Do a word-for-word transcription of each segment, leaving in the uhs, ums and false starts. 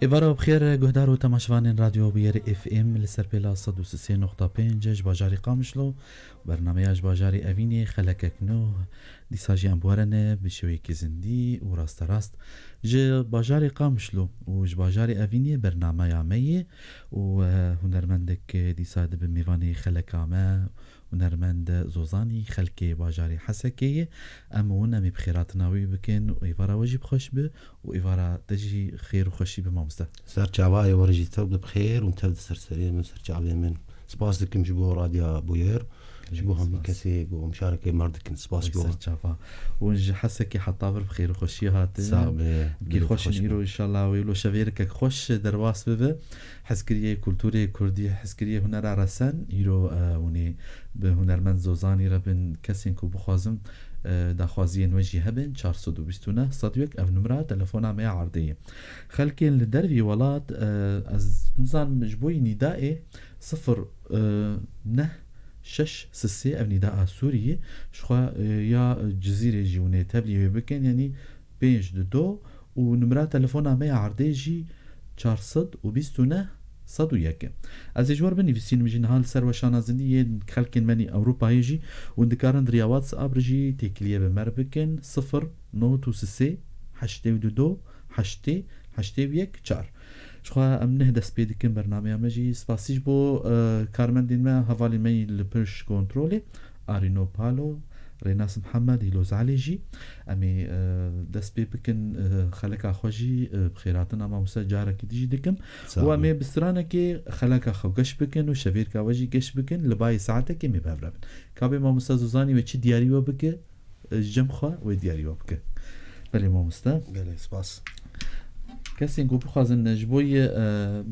Êvara bi xêr, guhdar û temaşevanên Radyo Bûyerê F M li ser pêla sed û sê nokta pênc ji bajarê Qamişlo, bernameya ji bajarê Evînê, xelekek nû, dîsa jî em bi we re ne bi şêweyekî zindî û rasterast ji bajarê Qamişlo û ji bajarê Evînê bernameya me ye û, eh, hunermendek dîsa dibe mêvanê xeleka me, hunermend Zozanî, xelkê bajarê Hesekê ye. Em û hûn em ê bi xêratina wî bikin û êvara we jî bi xweş be û êvara te jî xêr û xweşî be mamoste. Ser çavayê we re jî tev be bi xêr û tev di ser serê min, ser çavê min. Spas dikim ji bo Radya Bûyer, ji bo hemî kesê ku mişarekê me re dikin. Spas ji bo. Ser çava. Û ji Hesekê heta vir bi xêr û xweşî hatin. Sax be. Kî xweş in îro, înşallah wê lo şevêrekek xweş derbas bibe. Hezkiriyê kulturê kurdî, hezkiriyê hunera resen, îro, e, hûn ê bi hunermend Zozanî re bin, kesên ku bixwazin, e, daxwaziyên we jî hebin, çar sed û bîst û neh sed û yek, ev numera telefona me ya erdê ye. Xelkên li dervî welat, e, ez nizanim ji bo yî nîdayê sifir, e, neh şeş sisê, ev nîda a Sûriyê, jixwe, e, ya Cizîrê jî hûn ê tevlî wê bikin, yanî pênc du do û numera telefona me ya erdê jî çar sed û bîst û neh sed û yek e. Ez ê ji we re binivîsînim jî niha li ser weşana zindî yên xelkên me nî Ewropayê jî, hûn dikarin di riya WhatsApp re jî têkiliyê bi me re bikin, sifir nod û sisê heştê û du do heştê heştê û yek çar. Jixwe em neh dest pê dikin bernameya me jî. Spasî ji bo, e, karmendên me, hevalên me yî li pişt kontrolê, Arîno Palo, Rênas Mihemed, Hîloz Elî jî. Em ê, e, dest pê bikin, e, xeleka xwe jî, e, bi xêrhatina mamoste carekî din jî dikim. Sağ û em ê bi stranekê xeleka xwe geş bikin û şevêrka we jî geş bikin. Li bayê saetekê em ê bi hev re bin. Kabê mamoste Zozanî wê çi diyarî we bike? Ji cem xwe wê diyarî we bike. Belê mamoste. Belê, spas. Kesên ku bixwazin ji bo yê, e,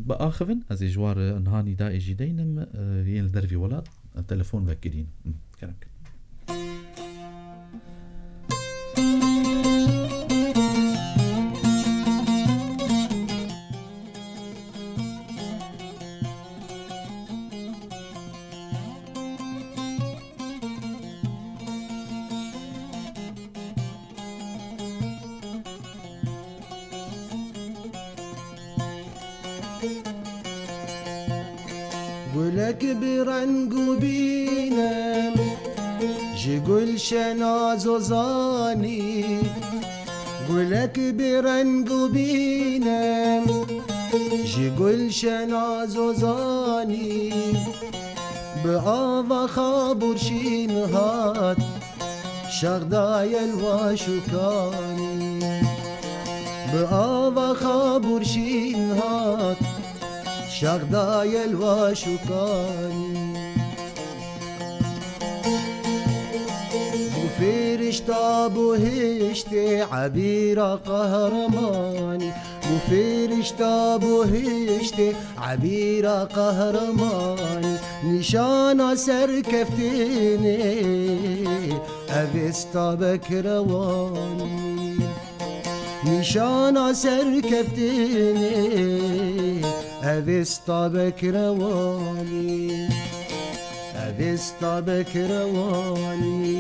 biaxivin, ez ê ji war, e, niha nîdayê jî deynim, e, yên li dervî welat, e, telefon vekirîn. Hı, kerem kin. Gulek bi reng û bîne ji gulşena Zozanî. Gulek bi reng û bîne ji gulşena Zozanî. Bi ava xabûr şîn hat şaxdayel waşûkanî. Bi ava xabûr şîn hat şaxdayel waşûkanî. Bû fêrişta bihiştê ebîra qehremanî. Bû fêrişta bihiştê ebîra qehremanî. Nîşana serkeftinê ev ê sta Bekrewanî. Nîşana serkeftinê ev ê sta Bekrewanî. Ev ê sta Bekrewanî.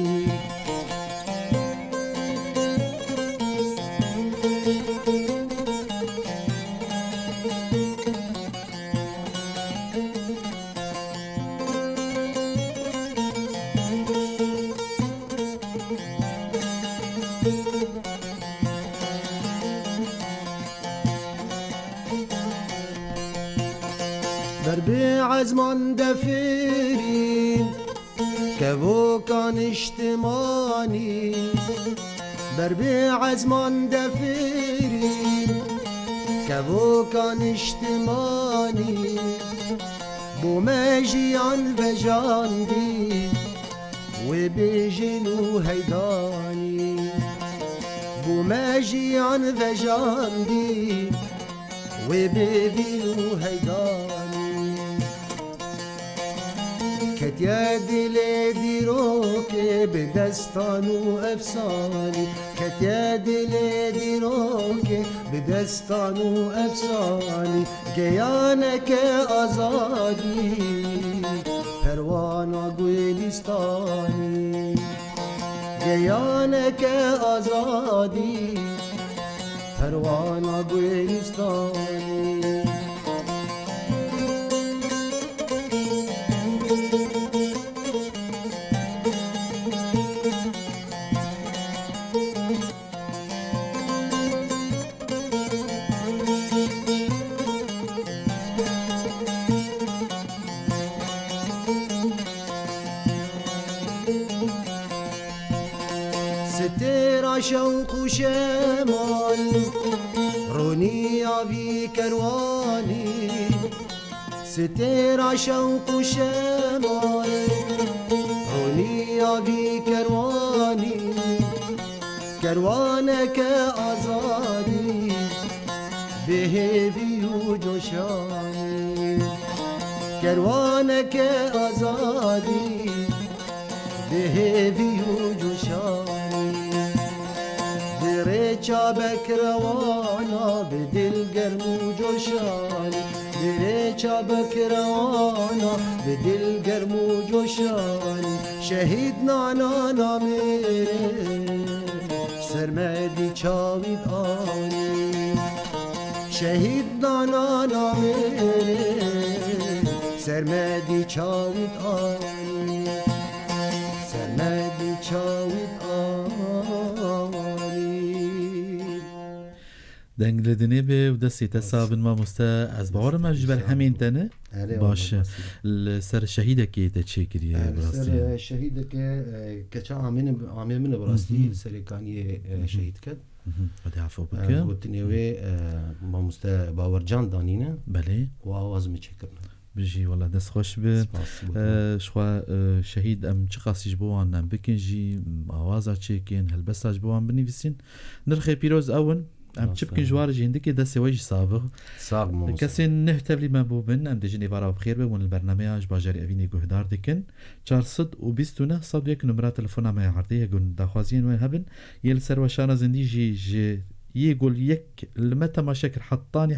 Ber bi ezman defirîn kevoka niştimanî. Ber bi ezman defirîn kevoka niştimanî. Bo me jiyan vejandî, wê bêjin û heydanî. Bo me jiyan vejandî, wê bêvîn û heydanî. Ketiye dilê dîrokê bi destan û efsanî. Ketiye dilê dîrokê bi destan û efsanî. Geyaneke azadî, perwana Gulîstanî. Geyaneke azadî, Kerwana Gulîstanê. Sitêra şewq û şemal, rûnîya vî kerwanî. Sitêra şewq û şemal, rûnîya vî kerwanî. Kerwaneke azadî, bi hêvî û coşanî. Kerwaneke azadî, bi hêvî û coşanî. Bi rêça bekrewana, bi dil germ û coşanî. Bi rêça bekrewana, bi dil germ û coşanî. Şehîd Nana Namêrê, ser me dî çawî anî. Şehîd Nana Namêrê, ser me dî çawî anî. Ser me dî çawî anî. Deng li dinê be û destê te sax bin mamoste. Ez bawerim ev ji ber hemên te ne. Erê, Baş e. Li ser şehîdekê te çêkiriye, Erê, bi rastî. Ser, e, şehîdeke, e, keça amê ne, amê min e, bi rastî, Hı hı. li Serê Kaniyê, e, Hı hı. şehîd ket. Hı hı. Hadi afo E, bike. gotinê wê, e, mamoste Bawercan danîne. Belê. Û awaz min çêkirine. Bijî, wela dest xweş bi. Spas, E, bû. Ji xwe, e, şehîd em çiqasî ji bo wan em bikin jî, awaza çêkin, helbesta ji bo wan binivîsîn. Nirxê pîroz ew in. Em çi bikin ji war jî hindikê destê we jî sax bix. Sax bû, Musa. Kesên neh tevlî me bû bin, em dê jin êvara we bi xêr be, hûn li bernameya ji bajarê Evînê guhdar dikin. Çar sed û bîst û neh sed û yek numera telefona me ya erdê, yek hûn daxwaziyên we hebin. Yê li ser weşana zindî jî ji yê gol yek li me temaşe kir hetanî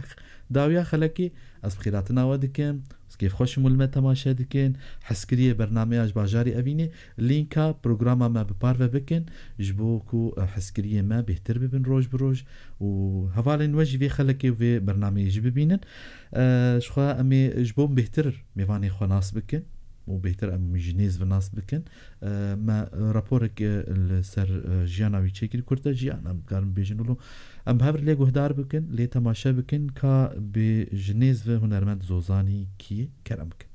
dawiya xelekê, ez bi xêratina we dikim. Ez kêfxweş im û li me temaşe dikin. Hezkiriyê bernameya ji bajarê Evînê. Lînka programa me bi parve bikin, ji bo ku, e, hezkiriyê me bêhtir bibin roj bi roj û hevalên we jî vê xelekê û vê bernameyê jî bibînin. E, ji xwe em ê ji bo bêhtir mêvanê xwe nas bikin û bêhtir em ji nêz ve nas bikin. E, me raporek, e, li ser, e, jiyana wî çêkir, kurt e jiyan, em dikarin bibêjin wilo. Em bi hev re lê guhdar bikin, lê temaşe bikin ka bi ji nêz ve hunermend Zozanî kî ye, kerem bikin.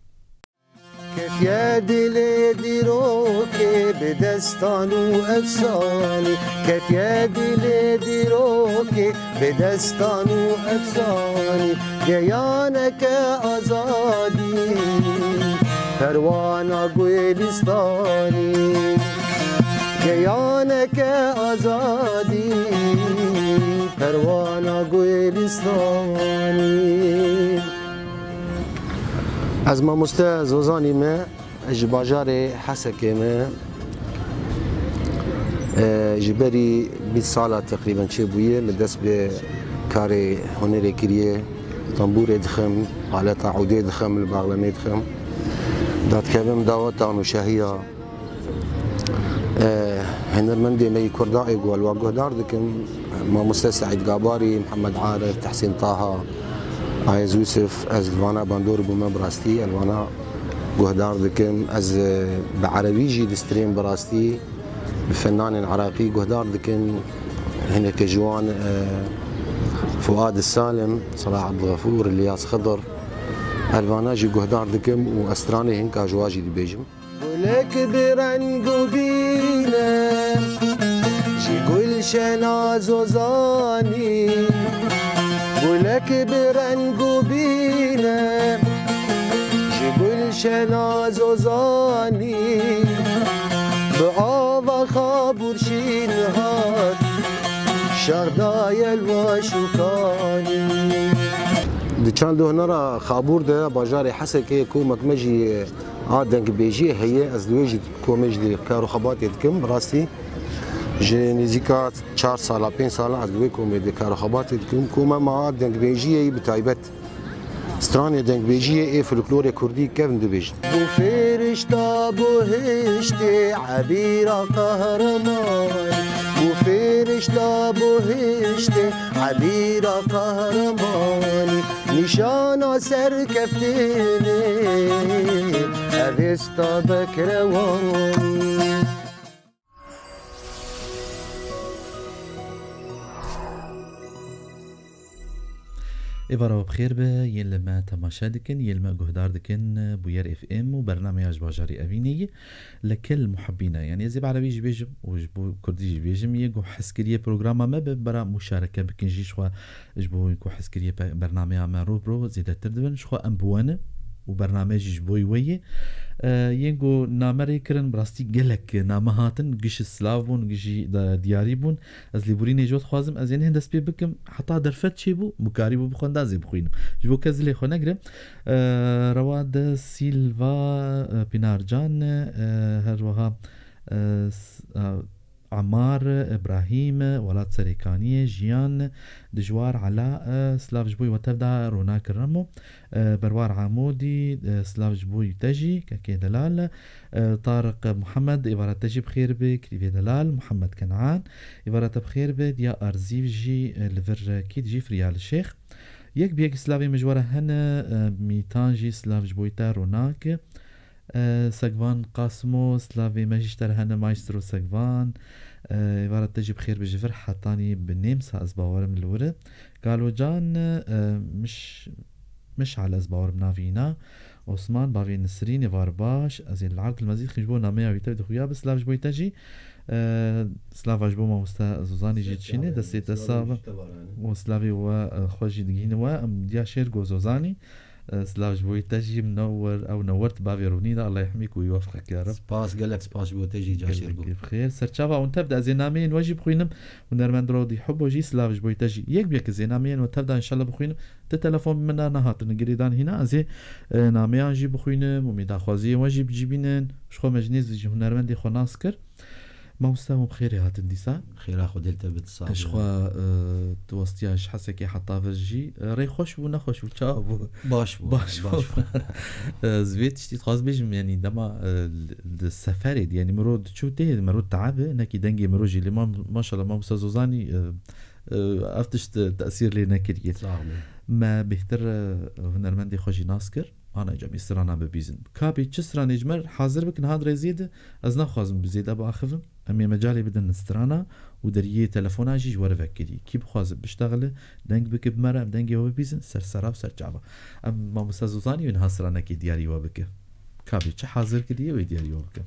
Ketiye dilê dîrokê bi destan û efsanî. Ketiye dilê dîrokê bi destan û efsanî. Geyaneke azadî, perwana Gulîstanî. Geyaneke azadî, perwana Gulîstanî. Ez mamoste Zozanî me, ji bajarê Hesekê me. E, ji berî bîst sala teqrîben çêbûye, min dest bi karê hunerê kiriye. Tembûrê dixim, aleta udê dixim, li baxlemê dixim. Dadkevim dawa tanûşahiya. E, hunermendê me yî Kurda ê ku li wan guhdar dikim, mamoste Seîd Gabarî, Mihemed Arif, Tehsîn Taha, Ayaz Yusuf, ez li vana bandor bûme bi rastî, ez li vana guhdar dikim. Ez, e, bi erebî jî distrêm bi rastî, bi fennanên iraqî guhdar dikim. Hineke ji wan, e, Fuad Salim, Salah Abdulgafur, Ilyas Xidr, ez li vana jî guhdar dikim û ez stranê hinka ji wan jî dibêjim. Gulek bi reng û bîne, ji Gulşena Zozanî. Gulek bi reng û bîne, ji Gulşena Zozanî. Bi ava xabûr şîn hat, şerdaye li wa şûkanî. Di çand û hunera xabûr de bajarê Hesekê komek me jî A dengbêjiyê heye, ez li wê jî komê jî kar û xebatê dikim. Bi rastî ji nêzîka çar sala, pênc sala ez li wê komê de kar û xebatê dikim. Koma me a dengbêjiyê yî bi taybet stranê dengbêjiyê ê folklorê kurdî kevn dibêjin. Bû fêrişta buhiştê ebîra qehreman, bû fêr Nişta bo hiştê, ebîra qehremanî, nîşana serkeftinê, evêsta bekrewanî. Êvara we bi xêr be, yên li me temaşe dikin, yên li me guhdar dikin, Bûyer F M û bernameya ji bajarê Evînê ye. Li kel muhibbîne, yanî ez ê bi erebî jî bêjim û ji bo kurdî jî bêjim, yê ku hez kiriyê programa me bi bera muşareke bikin jî, ji xwe ji bo ku hez kiriyê pe-, bernameya me rû bi rû zêdetir dibin, ji xwe em bi we ne û bername jî ji bo we ye. E, yên ku name rê kirin, bi rastî gelek name hatin, giş silav bûn, giş jî de diyarî bûn. Ez lêborînê ji we dixwazim, ez ê niha dest pê bikim, heta derfet çêbû, bikarîbû bi xwe da ez ê bixwînim. Ji bo kes dilê xwe negire. E, Rewa de Silva, e, Pînar Can, e, her wiha, e, s-, e, Amar, Îbrahîm, Welat Serêkaniyê, Jiyan, Dijwar, Ela, e, silav ji bo we tev da Ronak Remo, e, Berwar Amodî, e, silav ji bo te jî, kekê delal, e, Tariq Muhammed, êvara te jî bi xêr be, Krîvê delal, Muhammed Kenan, êvara te bi xêr be, Diya Arzîv jî, e, li vir, e, kî dijî Firya li Şêx. Yek bi yek silavê min ji we re hene, e, Mîtan jî silav ji bo te Ronak. E, Segvan Qasimo, silavê me jî ji te re hene, Maestro Segvan. E, êvara te jî bi xêr bi ji vir hetanî bi nêm sa ez bawerim li wir e. Galocan, e, Miş-, Mişal ez bawerim navî îna. Osman, bavê Nisrîn, êvar baş. Ez ê li erd li mezîd xî ji bo nameya wî te dixuya bi silav ji bo te jî. E, silava ji bo mamoste Zozanî jî dişîne, destê te sax be. Û silavê we, e, xwe jî digihîne we. Em diya şêr go Zozanî. E, silav ji bo te jî, Minewwer, ew Newwert bavê Rûnî de, Allah yehmîk û yuwefqek ya Reb. Spas, gelek spas ji bo te jî, ca şêr bû. Gelekî bi xêr. Serçava hûn tev de ez ê nameyên we jî bixwînim. Hunermend Rodî Hubo jî silav ji bo te jî. Yek bi yek ez ê nameyên we tev de înşallah bixwînim. Ti telefon bi min re nehatin girêdan hîna. Ez ê, e, nameyan jî bixwînim û mî daxwaziyên we jî bi cî bînin. Ji xwe me ji nêz jî hunermendê xwe nas kir. Mamoste hûn bi xêrê hatin dîsa. Xêra Xwedê li te bit, sax be. Ji xwe, e, tu westiya ji Hesekê heta vir jî, e, rê xweş bû, nexweş bû, çawa bû? Baş bû, baş bû. E, ez vê tiştî dixwaz bêjim, yanî dema, e, li, li seferê de, yanî miro diçû tê, miro teab e, nekî dengê miro jî lê ma-, maşallah Mamoste Zozanî, e, e, ev tişt tesîr lê nekiriye. Sax be. Me bêhtir, e, hunermendê xwe jî nas kir. Ana cemî strana bibîzin. Kabê çi stranê ji me hazir bikin, hat rêzê de, ez naxwazim bi zêde biaxivim. Em ê mecalê bidin strana û deriyê telefona jî ji we re vekirî. Kî bixwaze biştexile, deng bike bi me re, em dengê we bibîzin, ser sera û ser çava. Em mamoste Zozanî wê niha stranekê diyarî we bike. Kabê çi hazir kiriye wê diyarî we bike.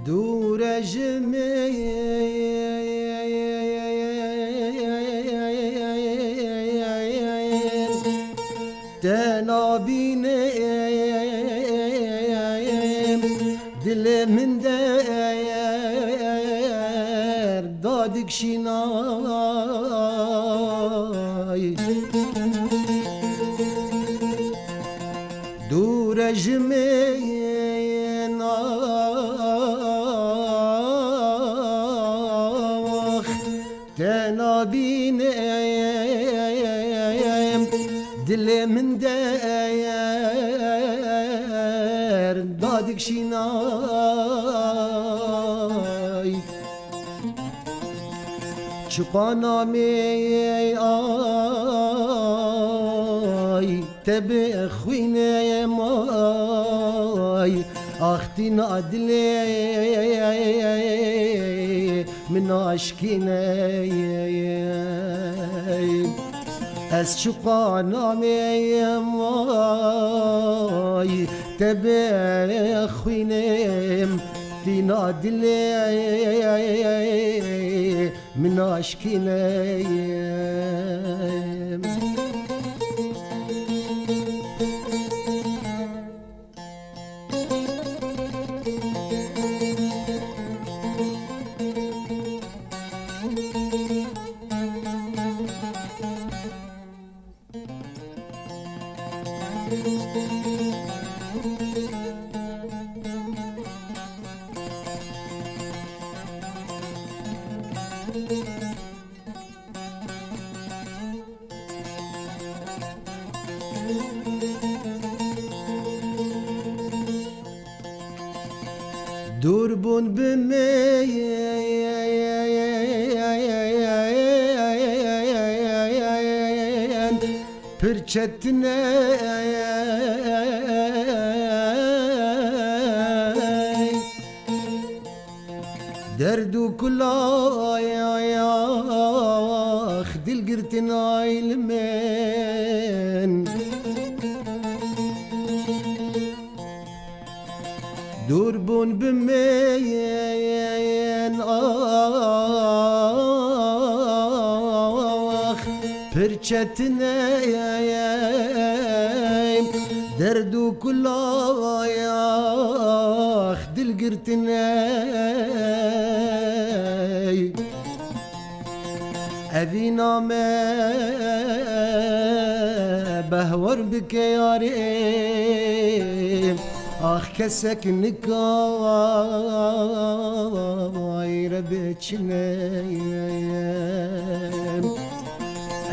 Dûre ji min te nabînim, dilê min derda dikişînay. Dûre ji min ax te nabînim, dilê min derda dikişînay. Çiqa namê ay te bixwînim ay, axtîna dilê min aşkîne. Ez çiqa nameyim vay, te bê xwînê min tîna dilê min aşkîneyim. Dûr bûn bi min pir çetin e. Derd û kulayax dilgirtin ay li min. Dûr bûn bi min ax pir çetin e. Derd û kulayax dilgirtin e. Evîna me behwer bike yarê, ax kesek nika wayre biçine.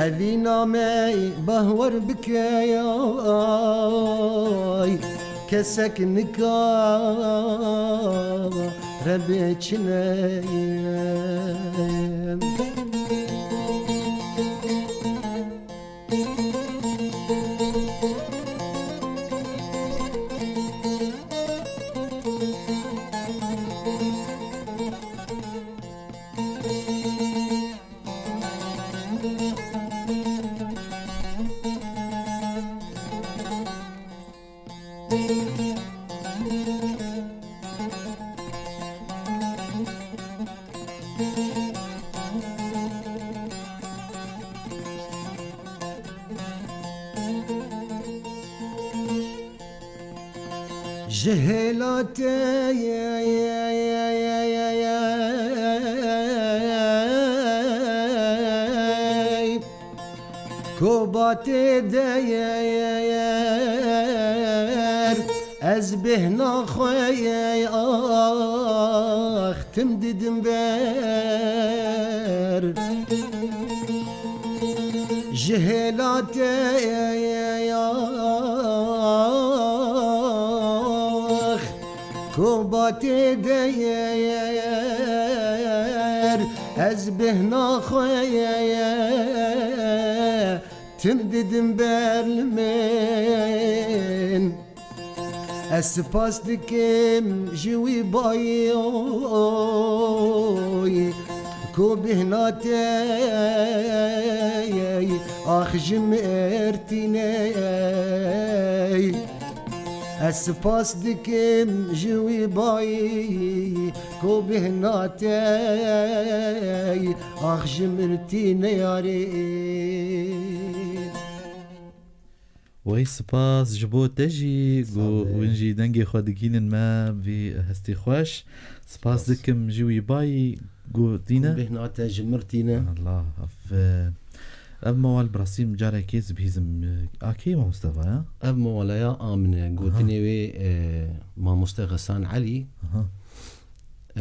Evîna me behwer bike yay, kesek nika re biçine. Ji hêla te kobatê de yer, ez bêhna xwe ax tim didim ber. Ji hêla te ax kobatê de yer, ez bêhna xwe tim didim ber li min. Ez spas dikim ji wî bayî oy, ku bêhna te ax ji mir tîne. Ez spas dikim ji wî bayî, ku bêhna te ax ji mir tîne yarê. Wey spas ji bo te jî, ku hûn jî dengê xwe digînin me vî hestî xweş. Spas dikim ji wî bayî, ku tîne. Bêhna te ji mir tîne. Allah, ev, ev mewal bi rastî min carekê ez bihîzim, a kê mamoste va ya? Ev mewaleya a min e, gotinê wê, e, mamoste Xesan Elî. Aha.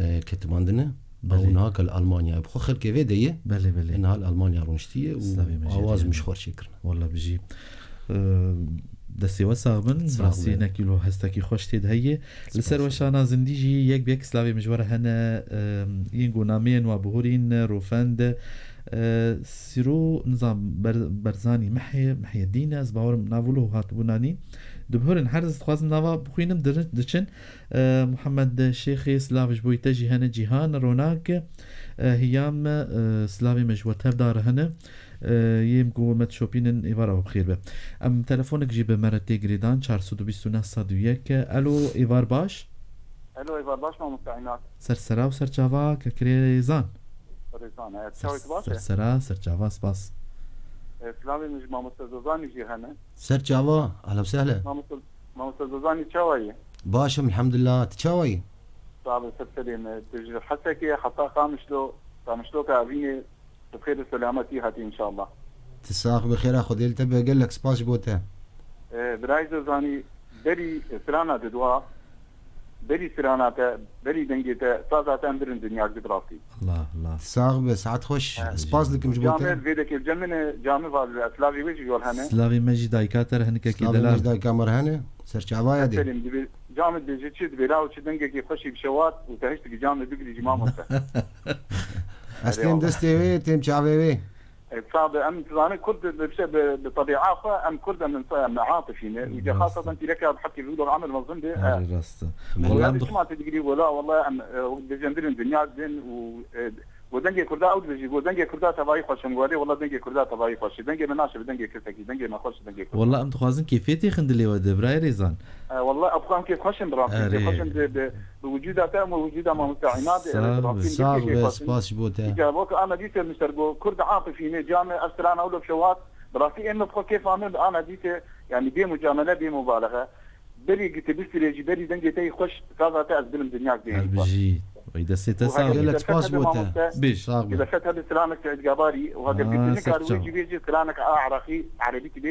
E, ketibandine. Belê. Ew niha li Almanya. Bi xwe xelkê vê de ye. Belê, belê. E, niha li Almanya rûniştiye û awaz min ji xwe çêkirine. Wela bijî. E, destê we sax bin. Sax bin. Rastî nekî lo hestekî xweş tê de heye. Li ser weşana zindî jî yek bi yek slavê min ji we re hene, e, yên ku nameyên wa bihurîn, Rofend, e, Sîro, nizam Ber-, Berzanî Mehê, Mehê Dîn, ez bawerim nav û lo hatibû nanî. Dibihurin her ez dixwazim nava bixwînim, dir-, diçin. E, Muhammed Şêxê, silav ji bo te jî hene, Cîhan, Ronak, e, Hiyam, e, silavê me ji we tev da re hene. E, yêm ku me dişopînin, êvara we bi xêr be. Em telefonek jî bi me re tê girêdan, çar sed û bîst û neh sed û yek. Elo, êvar baş. Elo, êvar baş, mamoste Îmad. Ser sera û ser çava, kekirê Zan. Rêzan, e, çawê tu baş e? Ser sera, ser çava, spas. E, silavê min ji mamoste Zozanî jî hene. Ser çava, ehlen sehlen. Mamoste, mamoste Zozanî çawa yî? Baş im, elhamdulillah. Tu çawa yî? Sağ ol, ser serê me. Tu ji Hesekê heta Qamişlo, Qamişloka Evînê, bi xêr û selametî hatî înşallah. Tu sax bi xêra Xwedê li te be, gelek spas ji bo te. E, birayê Zozanî, berî strana didwa, berî strana te, berî dengê te, saza te em birin dinya, bi rastî. Allah, Allah. Sax be, saet xweş. He. Spas dikim ji bo te. Camê vê dekê cem min e, camê val ve, silavê wê jî jor hene. Silavê me jî dayika te re hinikekê delal. Silavê me jî dayika me re hene. Serçavaya dê. Selim, dibê, camê dibê ji çi dibê, la û çi dengekî xweşî bi şewat û te hişt dikî camê bigirî jî mamoste. Ez têm destê wê, têm çavê wê. E, sabe, em dizanin Kurd bi, bi, bi, bi tebi'a xwe, em Kurd em insan, em atifî ne. Û ca xasatan tîreka bi heqî vî dor amir mezin de, e. Erê, rast e. Wela em dixwazin çima te digirî, wela, wela em, e, dijendirin dinya din û, e, go dengê Kurda ew dibêjî, go dengê Kurda tevayî xweş in, welê wela dengê Kurda tevayî xweş e. Dengê me naşe bi dengê kesekî, dengê me xweş e, dengê Kurda. Wela em dixwazin kêfê têxin dilê we de, birayê Rêzan. E, wela em kêf xweş in, bi rastî. Erê. Kêf xweş in bi, bi, Bi wicûda te û wicûda mamoste Îmad, e, Sağ ol, rastî sağ ol, kêfê xweş in. Spas ji bo te. Îca wek ana dîse min ser got, Kurd atifî ne, camê ev strana wilo şewat, bi rastî ên min bi xwe kêfa min bi ana dîse, yanî bê mucamele, bê mubalexe. Berî gitî bistirê jî, berî dengê te yî xweş, saza te ez bilim dinya dê. Her bijî. Ey destê te sağ ol. Gelek spas ji bo te. Bêj. Sağ ol. Gelek spas ji bo te. Aa, ser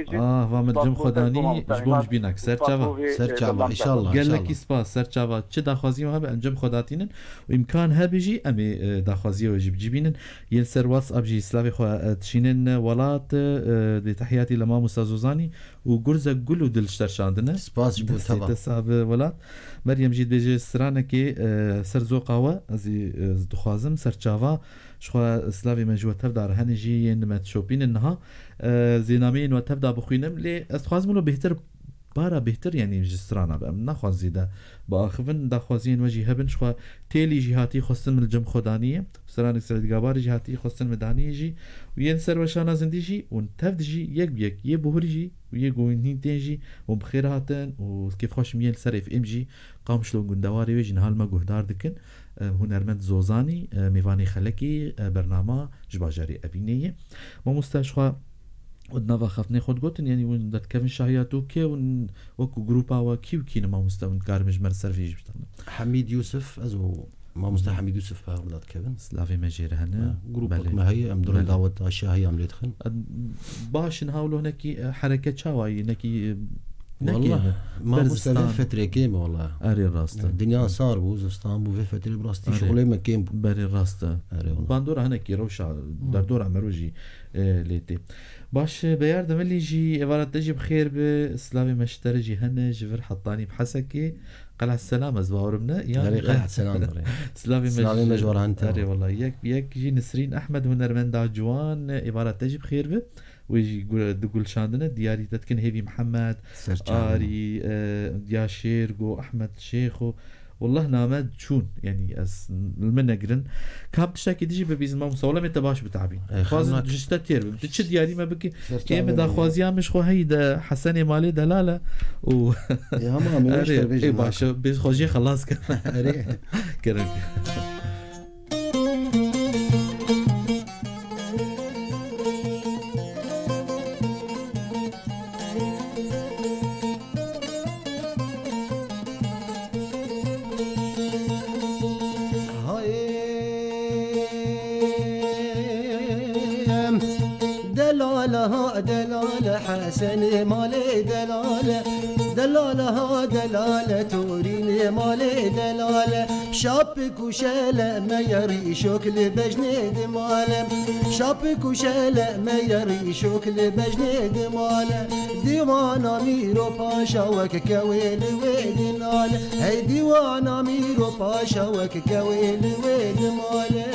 çava. Aa, va min cem xwedanî, ji bo mijbînak. Ser çava. Ser çava, înşallah, înşallah. Gelekî spas, ser çava. Çi daxwazî hebe, em cem xwe datînin û îmkan hebe jî em ê, e, daxwaziyê we jî bicîbînin. Yên ser WhatsApp jî silavê xwe, e, dişînin welat, e, dê tehiyatî li Mamosta Zozanî û Gurze Gul û Dil ji te şandine. Spas ji bo te. Destê te sağ be welat. Meryem jî dibêje stranekê, e, ser zoqa we, ez ê, e, dixwazim ser çava. Ji xwe silavê me ji we tev da re hene jî yên me dişopînin niha. E, zênameyên we tev da bixwînim, lê ez dixwazim wilo bêhtir, bara bêhtir, yanî ji strana be. Em naxwazin zêde biaxivin, daxwaziyên we jî hebin. Ji xwe têlî jî hatî xwestin min li cem xwe danî ye. Stranek Seîd Gabarî jî hatî xwestin min danî jî. Û yên ser weşana zindî jî hûn tev dijî yek bi yek, yê bihurî jî û yê ku hîn tên jî hûn bi xêr hatin û kêfxweş im yên li ser F M jî Qamişlo gundewarê wê jî niha li me guhdar dikin. E, hunermend Zozanî, e, mêvanê xelekê, e, bernama ji bajarê Evînê ye. Mamoste ji xwe û di nava xeftinê xwe digotin, yanî hûn derdikevin şahiya tu kê hûn wekû grûpa we kî û kî ne mamoste hûn dikarin ji me li ser vê jî bitanîn? Hemîd Yûsif, ez û mamoste Hemîd Yûsif peyam da dikevin. Silavê me jê re hene. Ha, grûpek me heye, em durin daweta şahiya em lê dixin. Baş in hawlo hinekî, e, hereke çawa yî, hinekî, e, Walla, mamoste vê fetrê kêm e walla. Erê rast e. Dinya sar bû, zistan bû, vê fetrê bi rastî şixulê me kêm bû. Berê rast e. Erê walla. Bandora hinekî rewşa derdora mero jî, e, lê tê. Baş e, Beyar Demelî jî êvara te jî bi xêr be. Silavê me ji te re jî hene, ji vir hetanî bi Hesekê. Qel'et Selam ez bawerim ne? Yan Erê, Qel'et Selam, erê. Silavê me ji we re hene. Erê walla. Yek, yek jî Nisrîn Ehmed hunermenda ciwan, êvara te jî bi xêr be. Wê jî gu-, digulşandine, diyarî te dikin Hêvî Mihemed, Arî, e, Diyaşêr, Go Ehmed Şêx û Wallah name çûn, yanî ez li min negirin. Kam tiştekî dijî bibîzin mamosta, wela me te baş bitabîn. Xwazin ji te têr bim. Tu çi diyarî me bikî? Ê min daxwaziya min ji xwe heyî de Hesenê malê delal e û Ê hema, em ê Erê, ê baş e, bê xwe jê xelas ke. Erê. Kerem. Hayê delal ha delal, Hesenê malê delal, delal ha delal, Torînê malê delal. Şapik û şele me yerî şok li bejnê dimale. Şapik û şele me yerî şok li bejnê dimale. Dîwana mîro paşa wek kewê li wê dinale. Hey dîwana mîro paşa wek kewê li wê dimale.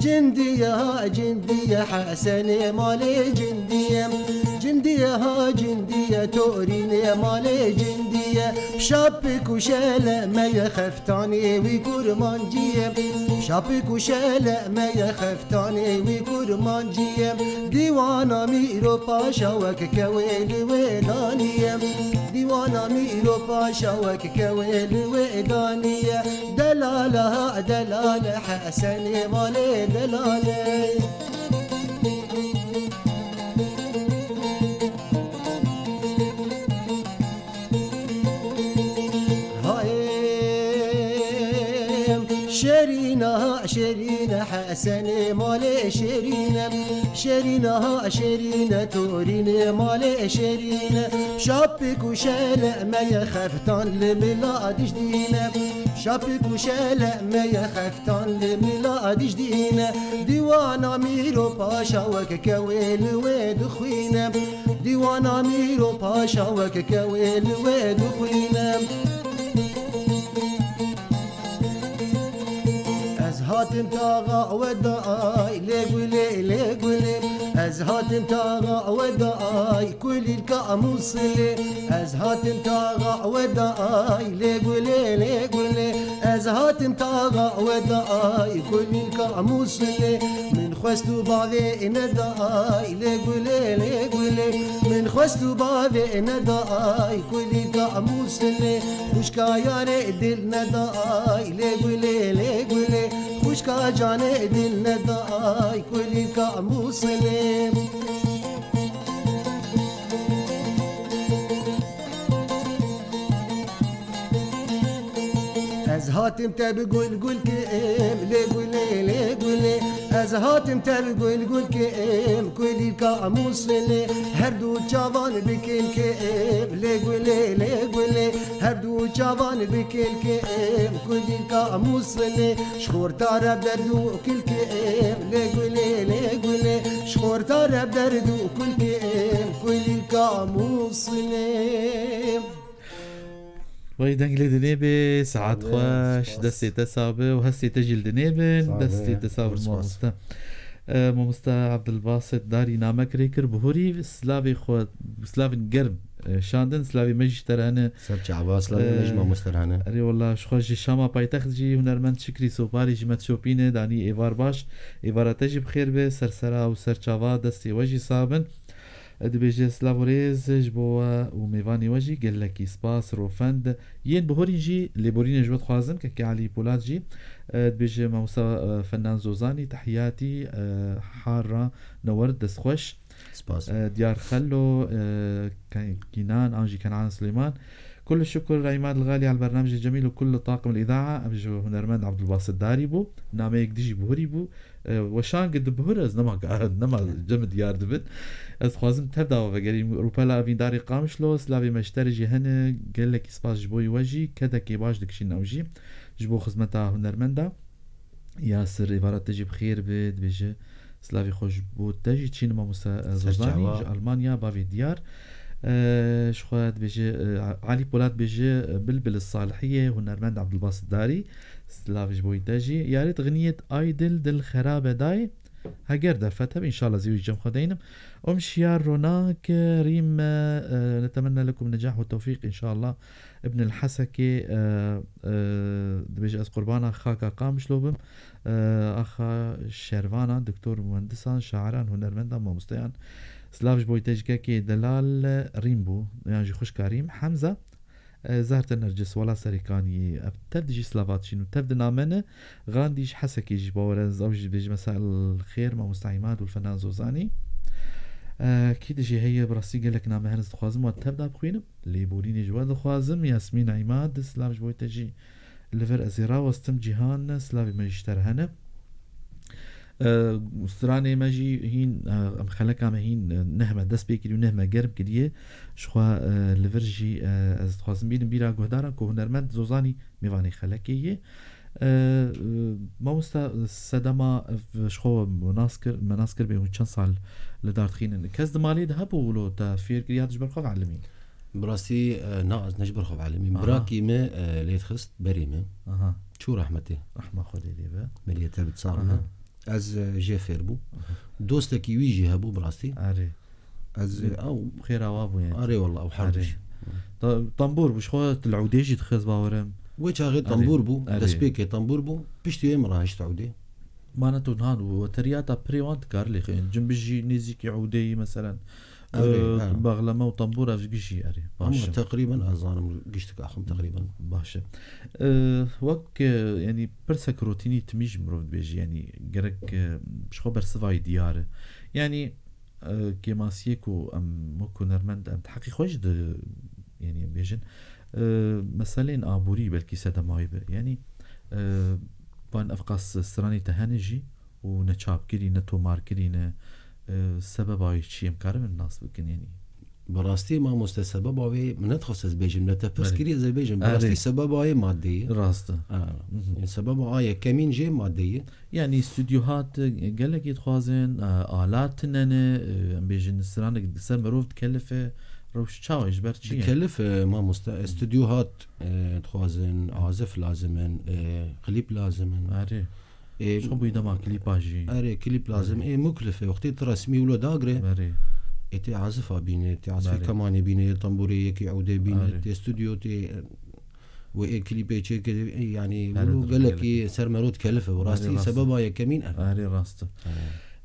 Cindiye ha cindiye, Hesenê malê cindiye. Cindiye ha cindiye, Torînê malê cindiye. Şapik û şele me ye, xeftanê wî kurmancî ye. Şapik û şele me ye, xeftanê wî kurmancî ye. Dîwana Mîro Paşa wek kewê li wê daniye. Dîwana Mîro Paşa wek kewê li wê daniye. Delale ha delale, Hesenê malê delale. Hayê şerîne ha şerîne, Hesenê malê şerîne. Şerîne ha şerîne, Torînê malê şerîne. Şapik û şele me ye, xeftan li mila dijdîne. Şapik û şele me ye, xeftan li mila dijdîne. Dîwana Mîro Paşa wek kewê li wê dixwîne. Dîwana Mîro Paşa wek kewê li wê dixwîne. Ez hatim taxa we dayê, lê gulê, lê gulê. Ez hatim taxa we dayê, kulîlka Mûsilê. Ez hatim taxa we dayê, lê gulê, lê gulê. Ez hatim taxa we dayê, kulîlka Mûsilê. Min xwest û bavê nedayê, lê gulê, lê gulê. Min xwest û bavê nedayê, kulîlka Mûsilê. Xwişka yarê dil nedayê, lê gulê, lê gulê. Xwişka canê dil nedayê, kulîlka Mûsilê. Ez hatim te bi gul gul kirim, lê gulê, lê gulê. Ez hatim te bi gul gul kirim, kulîlka Mûsilê. Her du çavan bi kil kirim, lê gulê, lê gulê. Her du çavan bi kil kirim, kulîlka Mûsilê. Ji xorta re derd û kil kirim, lê gulê, lê gulê. Ji xorta re derd û kul kirim, kulîlka Mûsilê. Wey deng lê dinê be, saet Sağ be, xweş, spas. Destê te sabe û hestê te jî li dinê bin, Sağ be, destê te sabe spas. Mamoste. E, Mamoste Abdulbasit Darî name kirê kir, bihurî, silavê xwe, silavên germ, e, şandin, silavê me jî ji te re hene. Ser çava, silavê me jî E, mamoste re hene. Erê wela, ji xwe ji Şama paytext jî hunermend Şikrî Soparî ji me dişopîne, danî êvar baş, êvara te jî bi xêr be, ser sera û ser çava, destê we jî sax bin. Dibêje silav û rêz ji bo we û mêvanê we jî gelekî spas, rofend. Yên bihurîn jî lêborînê ji we dixwazim, kekê Elî Polat jî, e, dibêje Mamosta, e, Fenan Zozanî, tehiyatî, e, Harra Newerd, destxweş. Spas. E, Diyar Xello, e, Ke-, Kînan, an jî Kenan Silêman. Kul şukur Emad Lixalî al bernamijê cemîl û kul taqim al îdaa, em ji hunermend Abdulbasit Darî bû. Nameyek dijî bihurî bû. E, weşan gi di bihur ez nema, nema cem diyar dibin. Ez dixwazim tev dawa vegerîm. Rûpela Evîndarê Qamişlo, silavê me ji te re jî hene. Gelekî spas ji bo we jî. Kedekê baş dikişînin ew jî. Ji bo xizmeta hunermenda. Yasir, êvara te jî bi xêr be, dibêje. Silavê xwe ji bo te jî çîn mamoste, e, Zozanî, çawa. Ji Almanya, bavê diyar. E, ji xwe dibêje, e, Alî Polat dibêje, e, Bilbil Salihiyê, hunermend Abdulbasit Darî. Silav ji bo te jî. Yarêt Xiniyet Aydil dil xerabe dayê. Heger derfet hebe, înşallah zî wî cem xwe deynim. Om Şiyar Ronak, Rîm, e, netemenne lekum necah ve tewfîq, înşallah. Ibn el Hesekê, e, e, dibêje, ez qurbana xaka Qamişlo bim. E, axa şervanan, doktor, muhendisan, şairan, hunermendan, mamosteyan. Silav ji bo te ji kekê delal Rîm bû, yan jî xwişka Rîm, Hemza. E, Zahir Nercis, Wela Serêkanî, ev tev dijî silavat jîn û tev di name ne. Gandî ji Hesekê jî bawere, ez ew jî dibêjime, mesel xêr, mamosta Îmad û Fenan Zozanî. E, kî dijî heye, bi rastî gelek name hene, ez dixwazim wan tev da bixwînim. Lêborînê ji we dixwazim. Yasmîn Îmad, silav ji bo te jî li vir ez ê rawestim. Cîhan, silavê me ji te re hene. E, stranê me jî hîn, e, em xeleka me hîn, e, neh me dest pê kiriye û neh me germ kiriye. Ji xwe, e, li vir jî, e, ez dixwazim bînim bîra guhdaran ku hunermend Zozanî mêvanê xelekê ye. E, e, mamosta Sedema, e, ji xwe nas kir, me nas kir bê hûn çend sal li dar dixînin. Kes di malê de hebû wilo te fêr kir ya tu ji ber xwe veelimî? Bi rastî, e, na, ez ne ji ber xwe veelimî. Aha. Birakî me, e, lê dixist berê me. Aha. Çû rehmetê. Rehma Xwedê lê be. Meriyê te bi sax be. Aha. Ez e, jê fêr bûm. Dostekî wî jî hebû bi rastî. Erê. Ez e, ew Xêra wa bû yani. Erê wallah, ew her Erê. Bû. Ta-, tambûr bû, ji xwe tu li ewdê jî dixist bawerim. Wê çaxê Erê. Tambûr bû, Erê. Destpêkê tambûr bû, piştî wê min rahişt ewdê. Mana tu niha û teriyata pirê wan dikar lê xwe. Cimbij jî nêzîkî ewdeyî meselen. Erê, Ee, erê. Baxleme û tambûr ev gişî erê. Ama Baş e. Teqrîben ez zanim giştik axim teqrîben. Baş e. Ee, wek, e, yani pirsek rotînî timî ji mirov dibêjî, yani gerek, e, ji xwe bersivayî diyar e. Yani, e, kêmasiyê ku em wek hunermend em di heqî xwe jî di, yani em bêjin, e, meselên aborî belkî sedema wê be. Yani, e, van ev qas stranê te hene jî û ne çapkirî, ne tomarkirî, ne, e, sebeba wê çi ye, em karibin nas bikin, yani. Bi rastî mamoste sebeba wê min nedixwest ez bêjim, me te pirs Belê. Kirî ez ê bêjim. Bi Erê. Rastî sebeba wê madde ye. Rast e. Ha. Mhm. Sebeba a yekemîn jê madde ye. Yani stûdyo hat, e, gelekî dixwazin, e, alat tine ne, e, em bêjin stranek ser mirov dikelife, rewş çawa ji ber çi ye? Dikelife mamoste, e, stûdyo hat, e, dixwazin, azif lazim in, e, klîp lazim in. Erê. Ê, Şo bûyî dema klîpa jî. Erê, klîp lazim. Erê. Ê, muklif e. Wextê tu resmî wilo dagre. Erê. Ê, tê azifa bîne, tê azifê Erê. Kemanê bîne, yê tamburê yekî ewdê bîne, Erê. Tê stûdyo, tê, wê ê klîpê çêke, ê, yani, Erê, wilo dur, gelekî gelekî. Ser merot kelif e. Erê, Rastî rast. Sebeba yekemîn ev. Erê, rast e. Erê.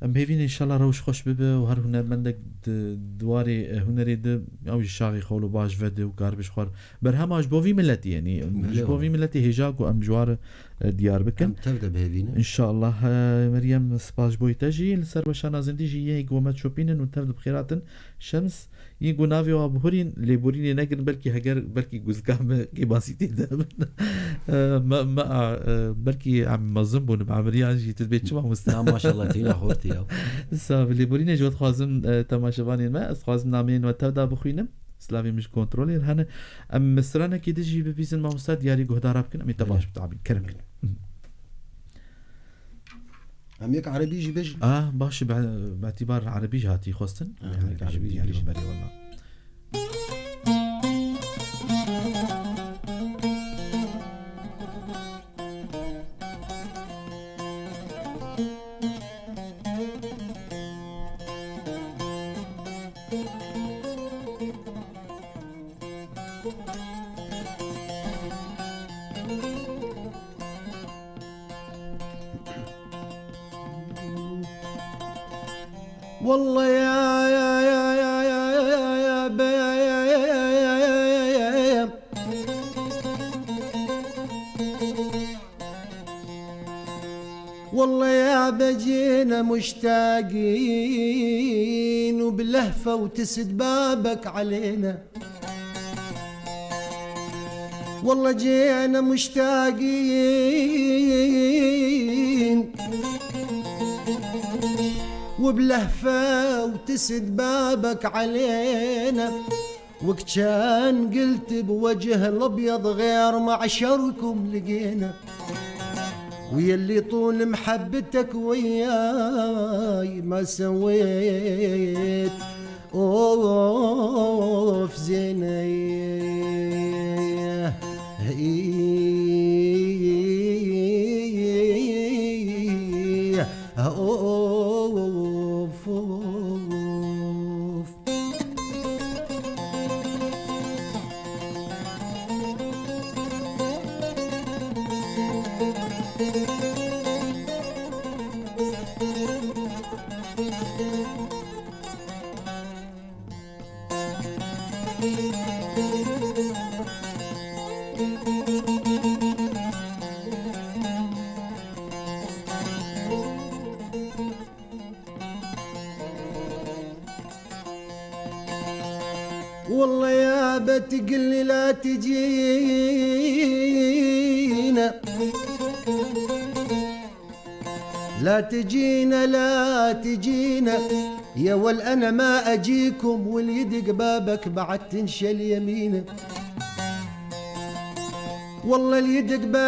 Em hêvîn inşallah rewş xweş bibe û her hunermendek di, di warê, e, hunerê de ew jî şaxê xwe wilo baş vede û kar bi ji xwe re. Berhema ji bo vî miletî, yani, Belê ji bo wala. Vî miletî hêja ku em ji war, e, diyar bikin. Em tev de bihêvînin. Înşallah, e, Meryem, spas ji bo te jî. Li ser weşana zindî jî yên ku me çopînin û tev de bi xêr hatin. Şems, yên ku navê wa bihurîn, lêborînê negirin, belkî heger, belkî guzika me kêmasîtî de bin. E, me, me, a, e, belkî em mezin bûn, bi emiriyan jî tu dibê çi mamoste? Na, maşallah, tîna xortî ya. Sax, lêborînê ji we dixwazim, e, temaşevanên me, ez dixwazim nameyên we tev de bixwînim. Slavê min ji kontrolê re hene. Em stranekî din jî bibîzin mamoste, diyarî guhdara bikin. Em ê te Belê. Baş bitabîn. Kerem kin. Em yek erebî jî bêjin. Ah, baş e, be-, betîbar erebî jî hatî xwestin. Ah, Em yek yek erebî erebî jî jî bêjin. Belê wala. والله يا، يا، يا، يا، يا، يا، ب-، يا، يا، يا، يا، يا، يا. والله يا بجينا مشتاقين وبلهفة وتسد بابك علينا. والله جينا مشتاقين وبلهفة وتسد بابك علينا. وكان قلت بوجه الأبيض غير معشركم لقينا. ويلي طول محبتك وياي ما سويت أوف زيني. أوف، أوف. والله يا بتقلي لا تجينا، لا تجينا، لا تجينا. يا ول أنا ما أجيكم واليد قبابك بعد تنشل يمينا. والله اليد قبابك،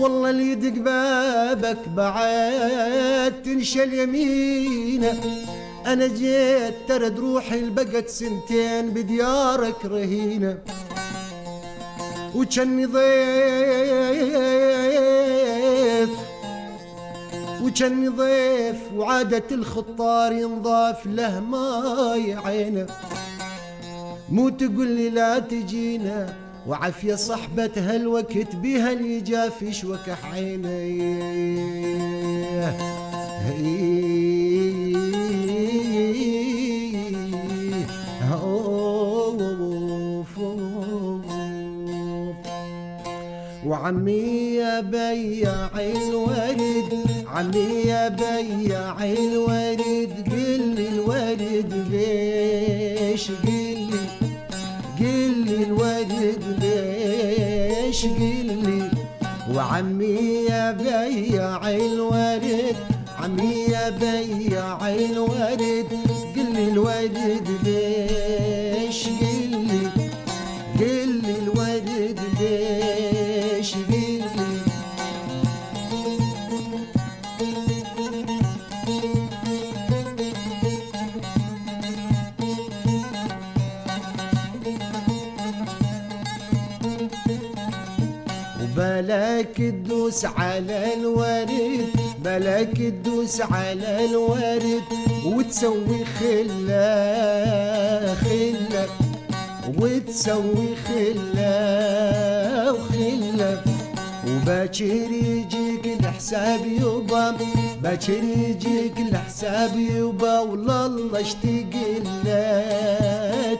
والله اليد قبابك بعد تنشل يمينة. أنا جيت ترد روحي لبقت سنتين بديارك رهينة. وكأني ضيف، وكأني ضيف، وعادة الخطار ينضاف له ماي عينه. مو تقول لي لا تجينا، وعافية صحبة هالوقت بها اللي جا في شوكح عيني. وعمي يا بياع الورد، عمي يا بياع الورد، قل لي الورد بيش، قل لي، قل لي الورد بيش، قل لي. وعمي يا بياع الورد، عمي يا بياع الورد، قل لي الورد بيش، قل لي، قل لي الورد بيش، قل لي. وبلاك تدوس على الورد، بلاك تدوس على الورد، وتسوي خلة، خلة، وتسوي خلة، وخلة. وباكر يجيك الحساب يبا، باكر يجيك الحساب يبا، ولله اشتقلك،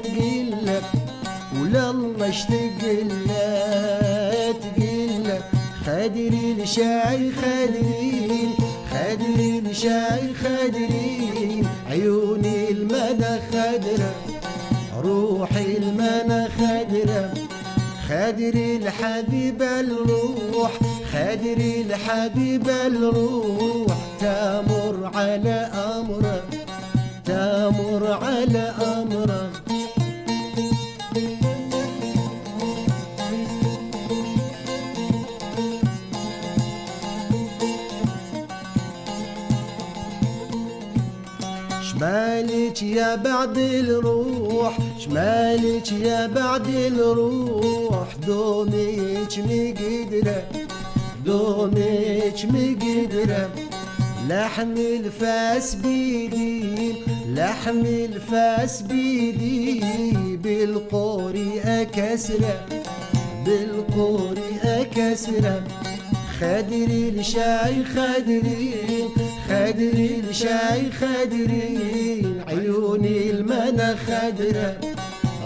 تقلك. ولله اشتقلك، تقلك. خدري لشاي خدري، خدري لشاي خدري. عيوني المنى خدرة، روحي المنى خدرة. خدري الحبيبة الروح، خدري الحبيبة الروح. تامر على أمره، تامر على أمره. شمالك يا بعد الروح، شمالك يا بعد الروح، دومك مقدرة، دومك مقدرة. لحم الفاس بيدي، لحم الفاس بيدي، بالقوري أكسرة، بالقوري أكسرة. خدري لشاي خدري، خدري لشاي خدري، عيوني المنى خدرة،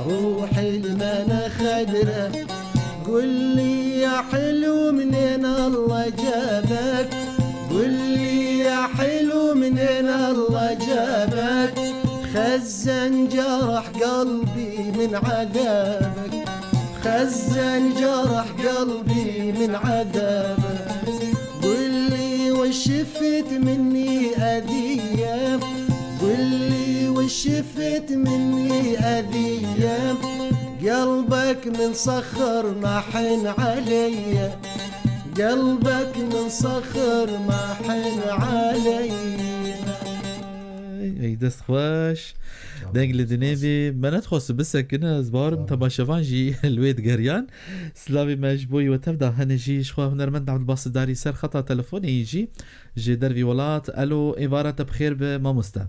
روحي المنى خدرة. قل لي يا حلو منين الله جابك، قل لي يا حلو منين الله جابك. خزن جرح قلبي من عذابك، خزن جرح قلبي من عذابك. قل لي وش شفت مني أذية، قل لي وش شفت مني أذية. قلبك من صخر ما حن علي، قلبك من صخر ما حن علي. Ey, dest xweş. Deng li dinê bî. Me nedixwest bisekine, ez bawerim temaşevan jî li wê digeriyan. Silavê me ji bo wê tev de hene jî, ji xwe hunermend Ebdulbasit Darî ser xeta telefonê yî jî ji dervî welat. Elo, êvara te bi xêr be, mamoste.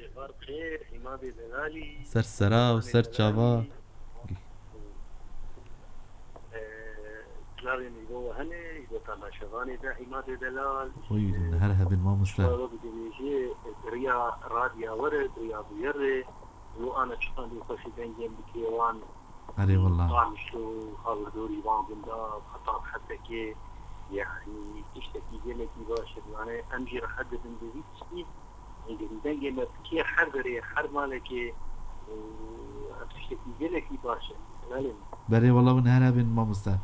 Êvar bi xêr, Îmadê Delalî. Ser sera û ser çava. Silavê min bo we hene, ji bo temaşevanê de Îmadê Delal. Buyurun, her hebin mamoste. Ji bo we bidinêjê, bi riya radya we re, bi riya bûyerê, û ana çiqan dê xweşî dengên bikê wan. Erê wallah. Qamişlo, hawirdorî wan gunda, xetab hesekê, yani tiştekî gelekî baş e. Yani em jî rehet dibin bi vî tiştî. Dengê me bi kê her derê, her malekê, û ev tiştekî gelekî baş e. Helalê min. Berê wala hûn her hebin mamoste.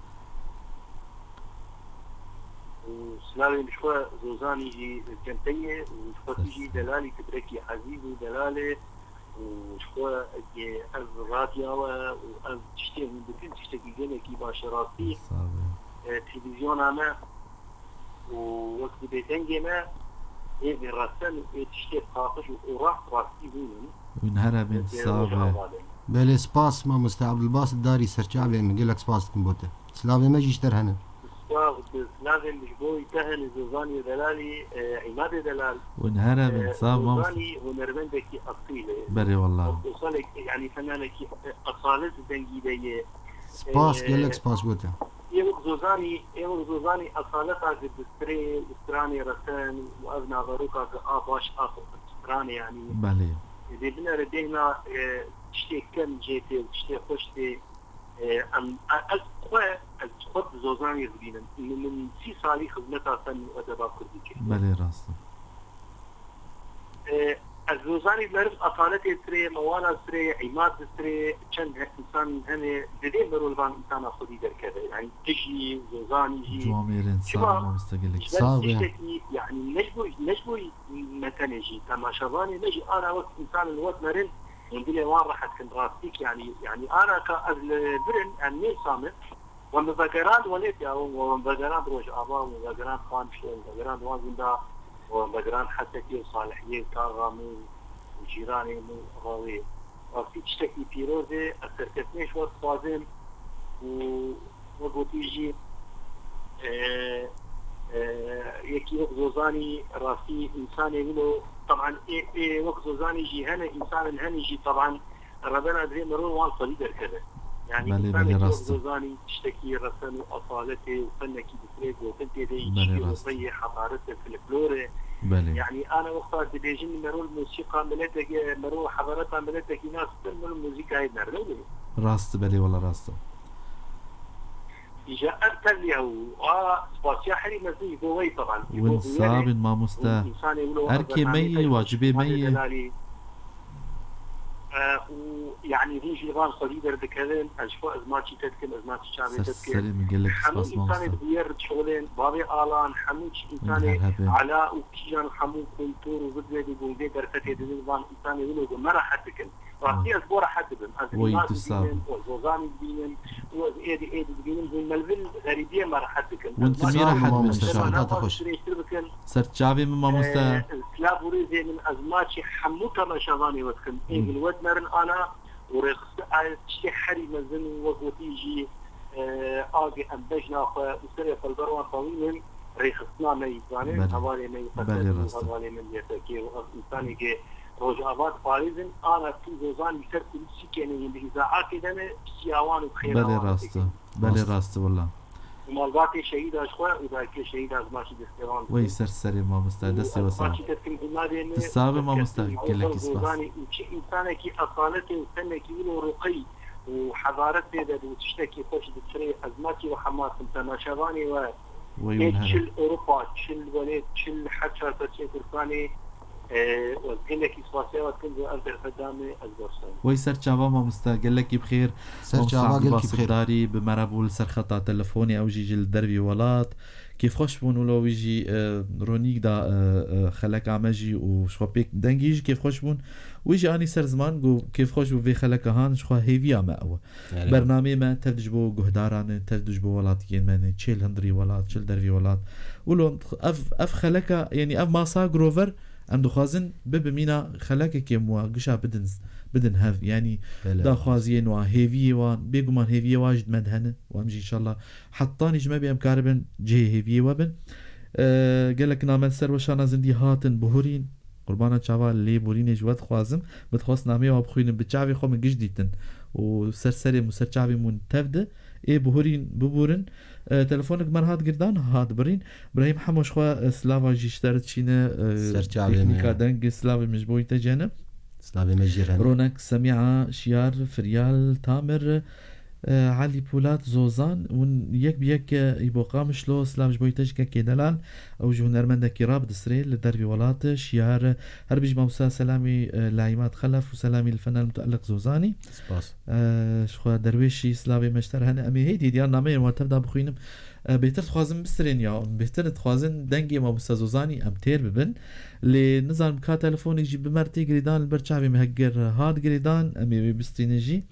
Û silavên ji xwe Zozanî jî li cem te ye û ji xwe tu jî delalî, tu birekî ezîz û delal e û ji xwe ev radya we û ev tiştê hûn dikin tiştekî gelekî baş e rastî. Sağ ol. E, televîzyona me û wek dibê dengê me ê vê resen û ê tiştê paqij û rast rastî hûn in. Hûn her hebin, sağ be. Belê, spas mamoste Abdulbasit Darî, serçavê min, gelek spas dikim bo te. Silavê me jî ji te re hene. Spas, silavê min ji bo te hene, Zozanê delalî, e, Îmadê delal. Win here bin, e, sax mamoste. Zozanî hunermendekî asîl e. Belê wallah. Salek, yanî fenanekî, e, asalet dengî de ye. Spas, e, gelek spas bo te. Ê wek Zozanî, ê wek Zozanî asaleta ku bi strê û stranê resen û ev naveroka ku a baş a stranê, yanî. Belê. Dê binere dêhna, e, tiştê kem jê tê û tiştê xweş tê. E, em, e, ez xwe, ez xwe bi Zozanî dibînim. Min, min sî salî xizmeta fen û edeba kurdî kir. Belê, rast e. E, ez Zozanî dilerim, asaletê sirê, mewala sirê, îmad bi sirê, çend he-, însan hene, divê merol van însana xwedî derkeve. Yani dijî, Zozanî jî. Ciwamêrin, sağ ol, mamoste gelek. Ji ber tiştekî, yani ne ji bo, ne ji bo me tenê jî, temaşevanê me jî ana wek însan li wet merin, hûn dilê wan rehet kin, rastîk, yani, yani ana ka ez li vir im, em nê samit, Wan vegerand welêt ya, wan vegerand Rojava, wan vegerand Qamişlo, wan vegerand Wazînda, wan vegerand Hesekê û Salihiyê û Taxamê û cîranê min û Rawê. Rastî tiştekî pîroz e, ez serkeftinê ji we dixwazim û we gotî jî, e, e, yekî wek Zozanî rastî însanê wilo, teban ê, ê wek Zozanî jî hene, însanên henî jî teban Rebena divê merov wan xwedî derkeve. Yani Belê, însanekî belê, wek rast e. Zozanî tiştekî resen û asaletê û fenekî bi sirê gotin tê de yî, Belê, tiştî rast e. Rûpeyê, hedaretê, folklorê. Belê. Yani ana wexta dibêjin merov muzîka miletekê, merov hedareta miletekî nas bikin, merov muzîkayê nerve wê. Rast e, belê, wela rast e. Îja ev tevliya û a spasiya herî mezin ji bo wey teban. Ji bo Win bûyerê sabin mamoste. Û însanê wilo Erkê me bernameyê ye, peyva wacibê me Îmadê ye. Delalî. E, û yanî hûn jî li van xwedî derdikevin, ez ji xwe ez maçî te dikim, ez maçî çavê Ser te dikim. Serê min gelek Hemû spas mamoste. Însanê di bûyer dişixulên, bavê Alan, hemû çi Win însanê her hebin. Ela û Kîjan, hemû kontûr û vidved û gongê derfetê didin van însanê wilo ku me rehet dikin. Rastî ez bo rehet dibim. Ez Wey, Îmad tu sağ ol. Dibînim, ez Zozanî dibînim û ez êdî êdî dibînim. Hûn me li vin xerîbiyê me rehet dikin. Win Ez tu mî maçî rehet bin, mamoste, şahada te xweş. Dirêjtir bikin. Ser çavê min mamoste. Ee, silav û rêzê min ez maçî hemû temaşevanê we dikim. Ê Hmm. gil we dinerin ana û rêxistin a tiştê herî mezin û wek gotî jî, e, agê em bejna xwe û serê xwe li ber wan tewînin, rêxistina me yî zanin, Belê. Hevalê me yî Belê, qesedin û rast e. Hevalê me Y P G û ev însanê ku Rojava diparêzin, ana tû Zozan li ser kursîkê ne yên di îzaatê de ne, pisiya wan û xêra Belê, wan rast e. Belê, Rast. Rast e, wela. Û malbatê şehîda ji xwe û dayikê şehîda ji maçî destê wan Wey dikin. Ser serê mamoste, Û destê ez we sağ. Maçî te dikim Îmadê me, Tu sağ be mamoste, gelekî spas. Zozanî û çi însanekî esaletê û fenekî wilo rûqî û hedaret tê de bû, tiştekî xweş bi sirê ez maçî we hematim, temaşevanê we. Wey Ê win here. Çil Ewropa, çil welêt, çil her çar perçeyê Kurdistanê, e, ez gelekî spasiya we dikim, ev derfet da me, ez borsan. Wey ser çava mamoste, gelekî bi xêr. Ser Mamoste çava gelkî bi Abdulbasit xêr. Darî bi me re bû li ser xeta telefonê, ew jî ji li dervî welat. Kêfxweş bûn, wilo wî jî, e, ronîk da, e, e, xeleka me jî û ji xwe pêk dengî jî kêfxweş bûn. Wî jî anî ser ziman, got, kêfxweş bû vê xeleka han, ji xwe hêviya me ew e. Erê. Bernameyê me tev ji bo guhdaran e, tev ji bo welatiyên me ne, çê li hundirî welat, çê li dervî welat. Wilo ev, ev xeleka, yanî ev masa girover, em dixwazin bibe mîna xelekekê wan gişa bidin, bidin hev. Yanî Belê. Daxwaziyên wan, hêviyê wan, bêguman hêviyê wan jî di me de hene. Û em jî înşallah hetanî ji me bê em karibin cihê hêviyê we bin. E, gelek name li ser weşana zindî hatin bihurîn. Qurbana çava lêborînê ji we dixwazim. Min dixwest nameyê we bixwînim, bi çavê xwe min giş dîtin. Û ser serê min, ser çavê min tev di. Ê bihurîn, bibûrin. E, telefonek me re hat girdan, hat birîn. Brahîm Hemo ji xwe, e, silava jî ji te re diçîne, e, Ser çavê me. Teknîka dengê silavê min ji bo te cene. Silavê me jî re ne. Ronek, Semîa, Şiyar, Firyal, Tamir, e, Elî Polat, Zozan, hûn yek bi yek, e, Îbo Qamişlo, silav ji bo te ji kekê delal, ew ji hunermendekî rabidisirê li dervî welat, Şiyar, her bijî mamosta Selamî, e, Laimat Xelef û Selamî li Fenel Muteelliq Zozanî. Spas. E, ji xwe derwêşî silavê me ji te re hene. Em ê hêdî diyan nameyên wan tev da bixwînim. E, bêtir dixwazin bistirên ya, bêtir dixwazin dengê mamosta Zozanî em têr bibin. Lê nizanim ka telefonek jî bi me re tê girêdan, li ber çavê me heger hat girêdan, em ê wê bistînin jî.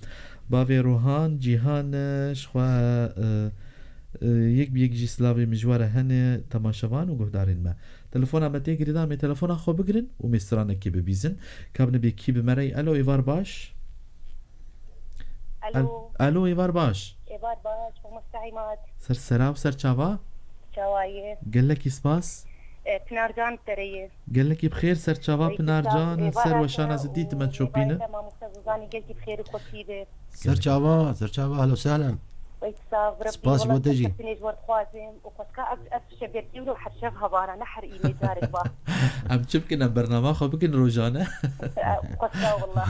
Bavê Rohan, Cîhan, e, ji xwe, e, e, yek bi yek jî silavê min ji we re hene, temaşevan û guhdarên me. Telefona me tê girêdan, em ê telefona xwe bigirin û mêstiranekê bibîzin. Ka binibê kî bi me re ye. Elo, êvar baş. Alo. Alo, êvar baş. Êvar baş, mamoste Îmad. Ser sera û ser çava? Çawa ye? Gelekî spas. E, Pinar Can te re ye. Gelekî bi xêr, ser çava Pinar Can, ser weşana zidî dime çopîne. Êvarê te mamoste Zozanî gelkî bi xêr û xweşî be. Ser çava, ser çava, ehlen û sehlen. Weyt sax, Rebî, spas ji bo te jî. Kestinê ji we dixwazim û xwestka ev, ev şev berkî wilo her şev hevara, ne her îmê carek ba. Em çi bikin, em bernama xwe bikin rojane. Xwestka willa.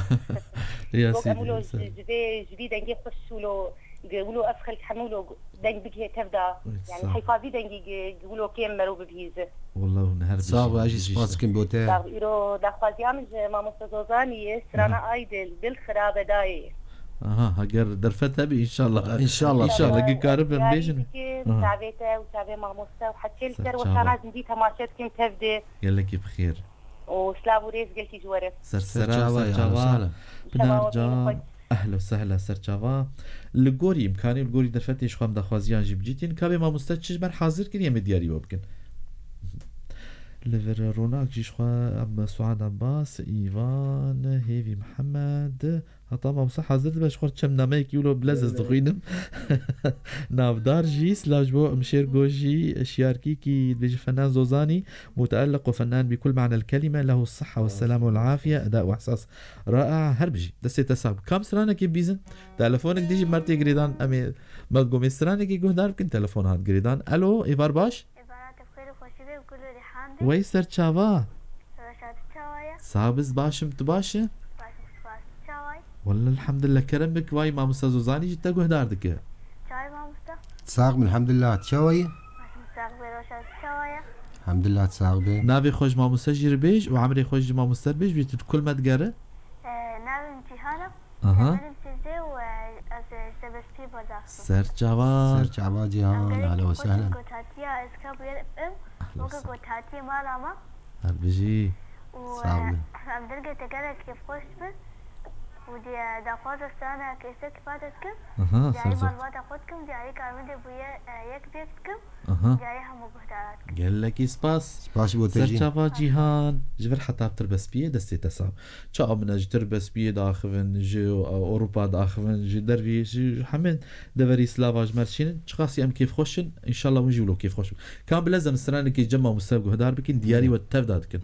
Ya Wek em sîdî, wilo ya sîdî. Ji, ji vê, ji vî dengê xweş wilo, wilo ev xelk hemû wilo deng bigihê tev de. Weyt Yani sax. Heyfa vî dengî gi, gi wilo kêm mero bibihîze. Wallah hûn her Sağ ol, bijîn, ez jî bijî spas sî. Dikim bo te. Sağ ol. Îro daxwaziya min ji mamoste Zozanî ye, strana Aha. Ay dil, dil xirabe dayê. Aha, heger derfet hebî, înşallah. Înşallah. Înşallah, Îro gikarin ben bêjin. Dikim, Aha. Çavê te û çavê mamoste û heçê li Ser ser çava. Weşana zindî temaşe dikim tev de. Gelekî bi xêr. Û silav û rêz gelkî ji we re. Ser Ser sera, çava ser ya, çava. Sala. Pinar Can. Ehla û sehla ser çava. Li gorî îmkanî û li gorî derfetê ji xwe em daxwaziyan jî bicîtîn. Ka bê mamoste çi ji ber hazir kiriye me diyarî we bikin. Li vir Ronak jî ji xwe em Suad Abbas, Îvan, Hêvî Mihemed, heta mamoste hazir dibe ji xwe çem nameyekî wilo bilez ez dixwînim. Navdar jî, silav ji bo Mişêr Gojî, Şiyarkîkî, dibêje Fenan Zozanî, متألق وفنان بكل معنى الكلمة، له الصحة والسلامة والعافية، أداء وإحساس رائع، her bijî. Destê te sax bi. Kam stranekê bîzin? Telefonek dijî mertê girêdan, em ê me gomê stranekê guhdar bikin, telefon hat girêdan. Alo, êvar baş? Êvara te bi xêr û xweşî be, bi gul û rîhan be. Wey ser çava? Rewşa tu çawa ye? Sax biz, baş im, tu baş î? Baş im, spas. Tu çawa yî? Wallah elhamdülillah, kerem bik, way mamosta Zozanî jî te guhdar dike. Çawa yî mamosta? Sax bin, elhamdülillah, tu çawa yî? Baş im, sax be, rewşa tu çawa ye? Elhamdülillah, tu sax be. Navê xwe ji mamoste jî re bêj û emrê xwe jî mamoste re bêj, wî tu di kul me digere? Ee, navê min Cîhan e. Aha. Temelim çêzdeh û, e, ez, e, ji Debespiyê berdaxim. Ser çava. Ser çava Cîhan, ehlen û sehlen. Em gelekî xweş in, gothatiya ez ka bûyer im, Ehlen weke sehlen. Gothatiya mala me. Her bijî. Û, Sağ e, olun. Em dilgê te gelek kêfxweş bin. Û diye daxwaza strana kesek îfade dikim. Aha, Diyarî ser zor. Malbata xwe dikim, diyarî karmendê bûye, e, yek bêk dikim. Aha. Diyarî hemû guhdaran dikim. Gelekî spas. Spas bo te jî. Serçava Cîhan. Ji vir heta Tirbespiyê destê te sax. Çawa min e ji Tirbespiyê diaxivin, ji Ewropa diaxivin, ji dervî, ji, ji hemên deverî silava ji me re şînin. Çiqasî em kêfxweş in, înşallah hûn jî wilo kêfxweş bin. Ka bilez em stranekê cem mamoste guhdar bikin, diyarî we tev da dikin.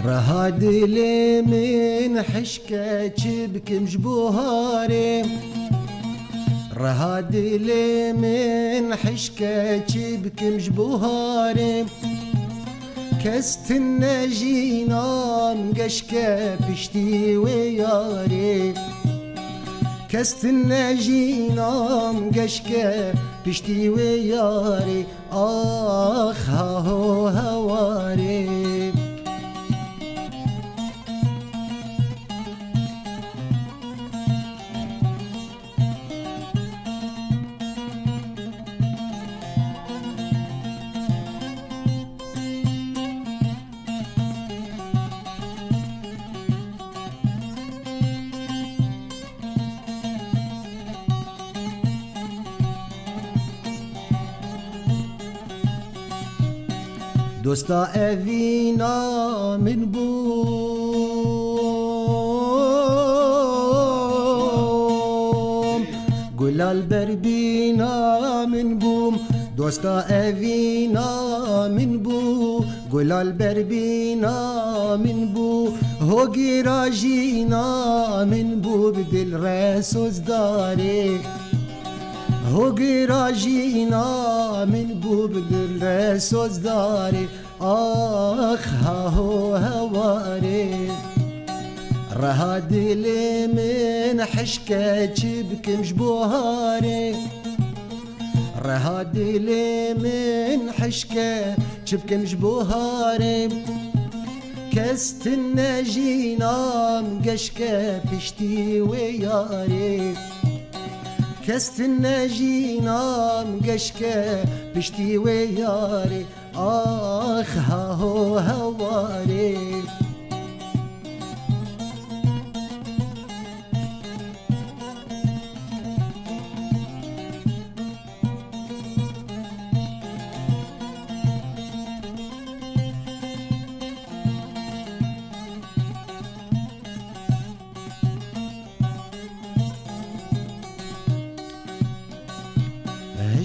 Reha dilê min hişke, çi bikim ji bo harê? Reha dilê min hişke, çi bikim ji bo harê? Kes tune jîna min geşke piştî wê yarê. Kes tune jîna min geşke piştî wê yarê. Ax ha ho hewarê. Dosta evîna min bû, gulal berbîna min bû. Dosta evîna min bû, gulal berbîna min bû. Ho girajîna min bû bi dil re sozdarê. Ho girajîna min bû bi dil re sozdarê. Ax ha ho hewarê. Reha dilê min hişke, çi bikim ji bo harê? Reha dilê min hişke, çi bikim ji bo harê? Kes tine jî nam geşke piştî wê yarê. Kes tine jî nam geşke piştî wê yarê. Ax ha ho hewarê.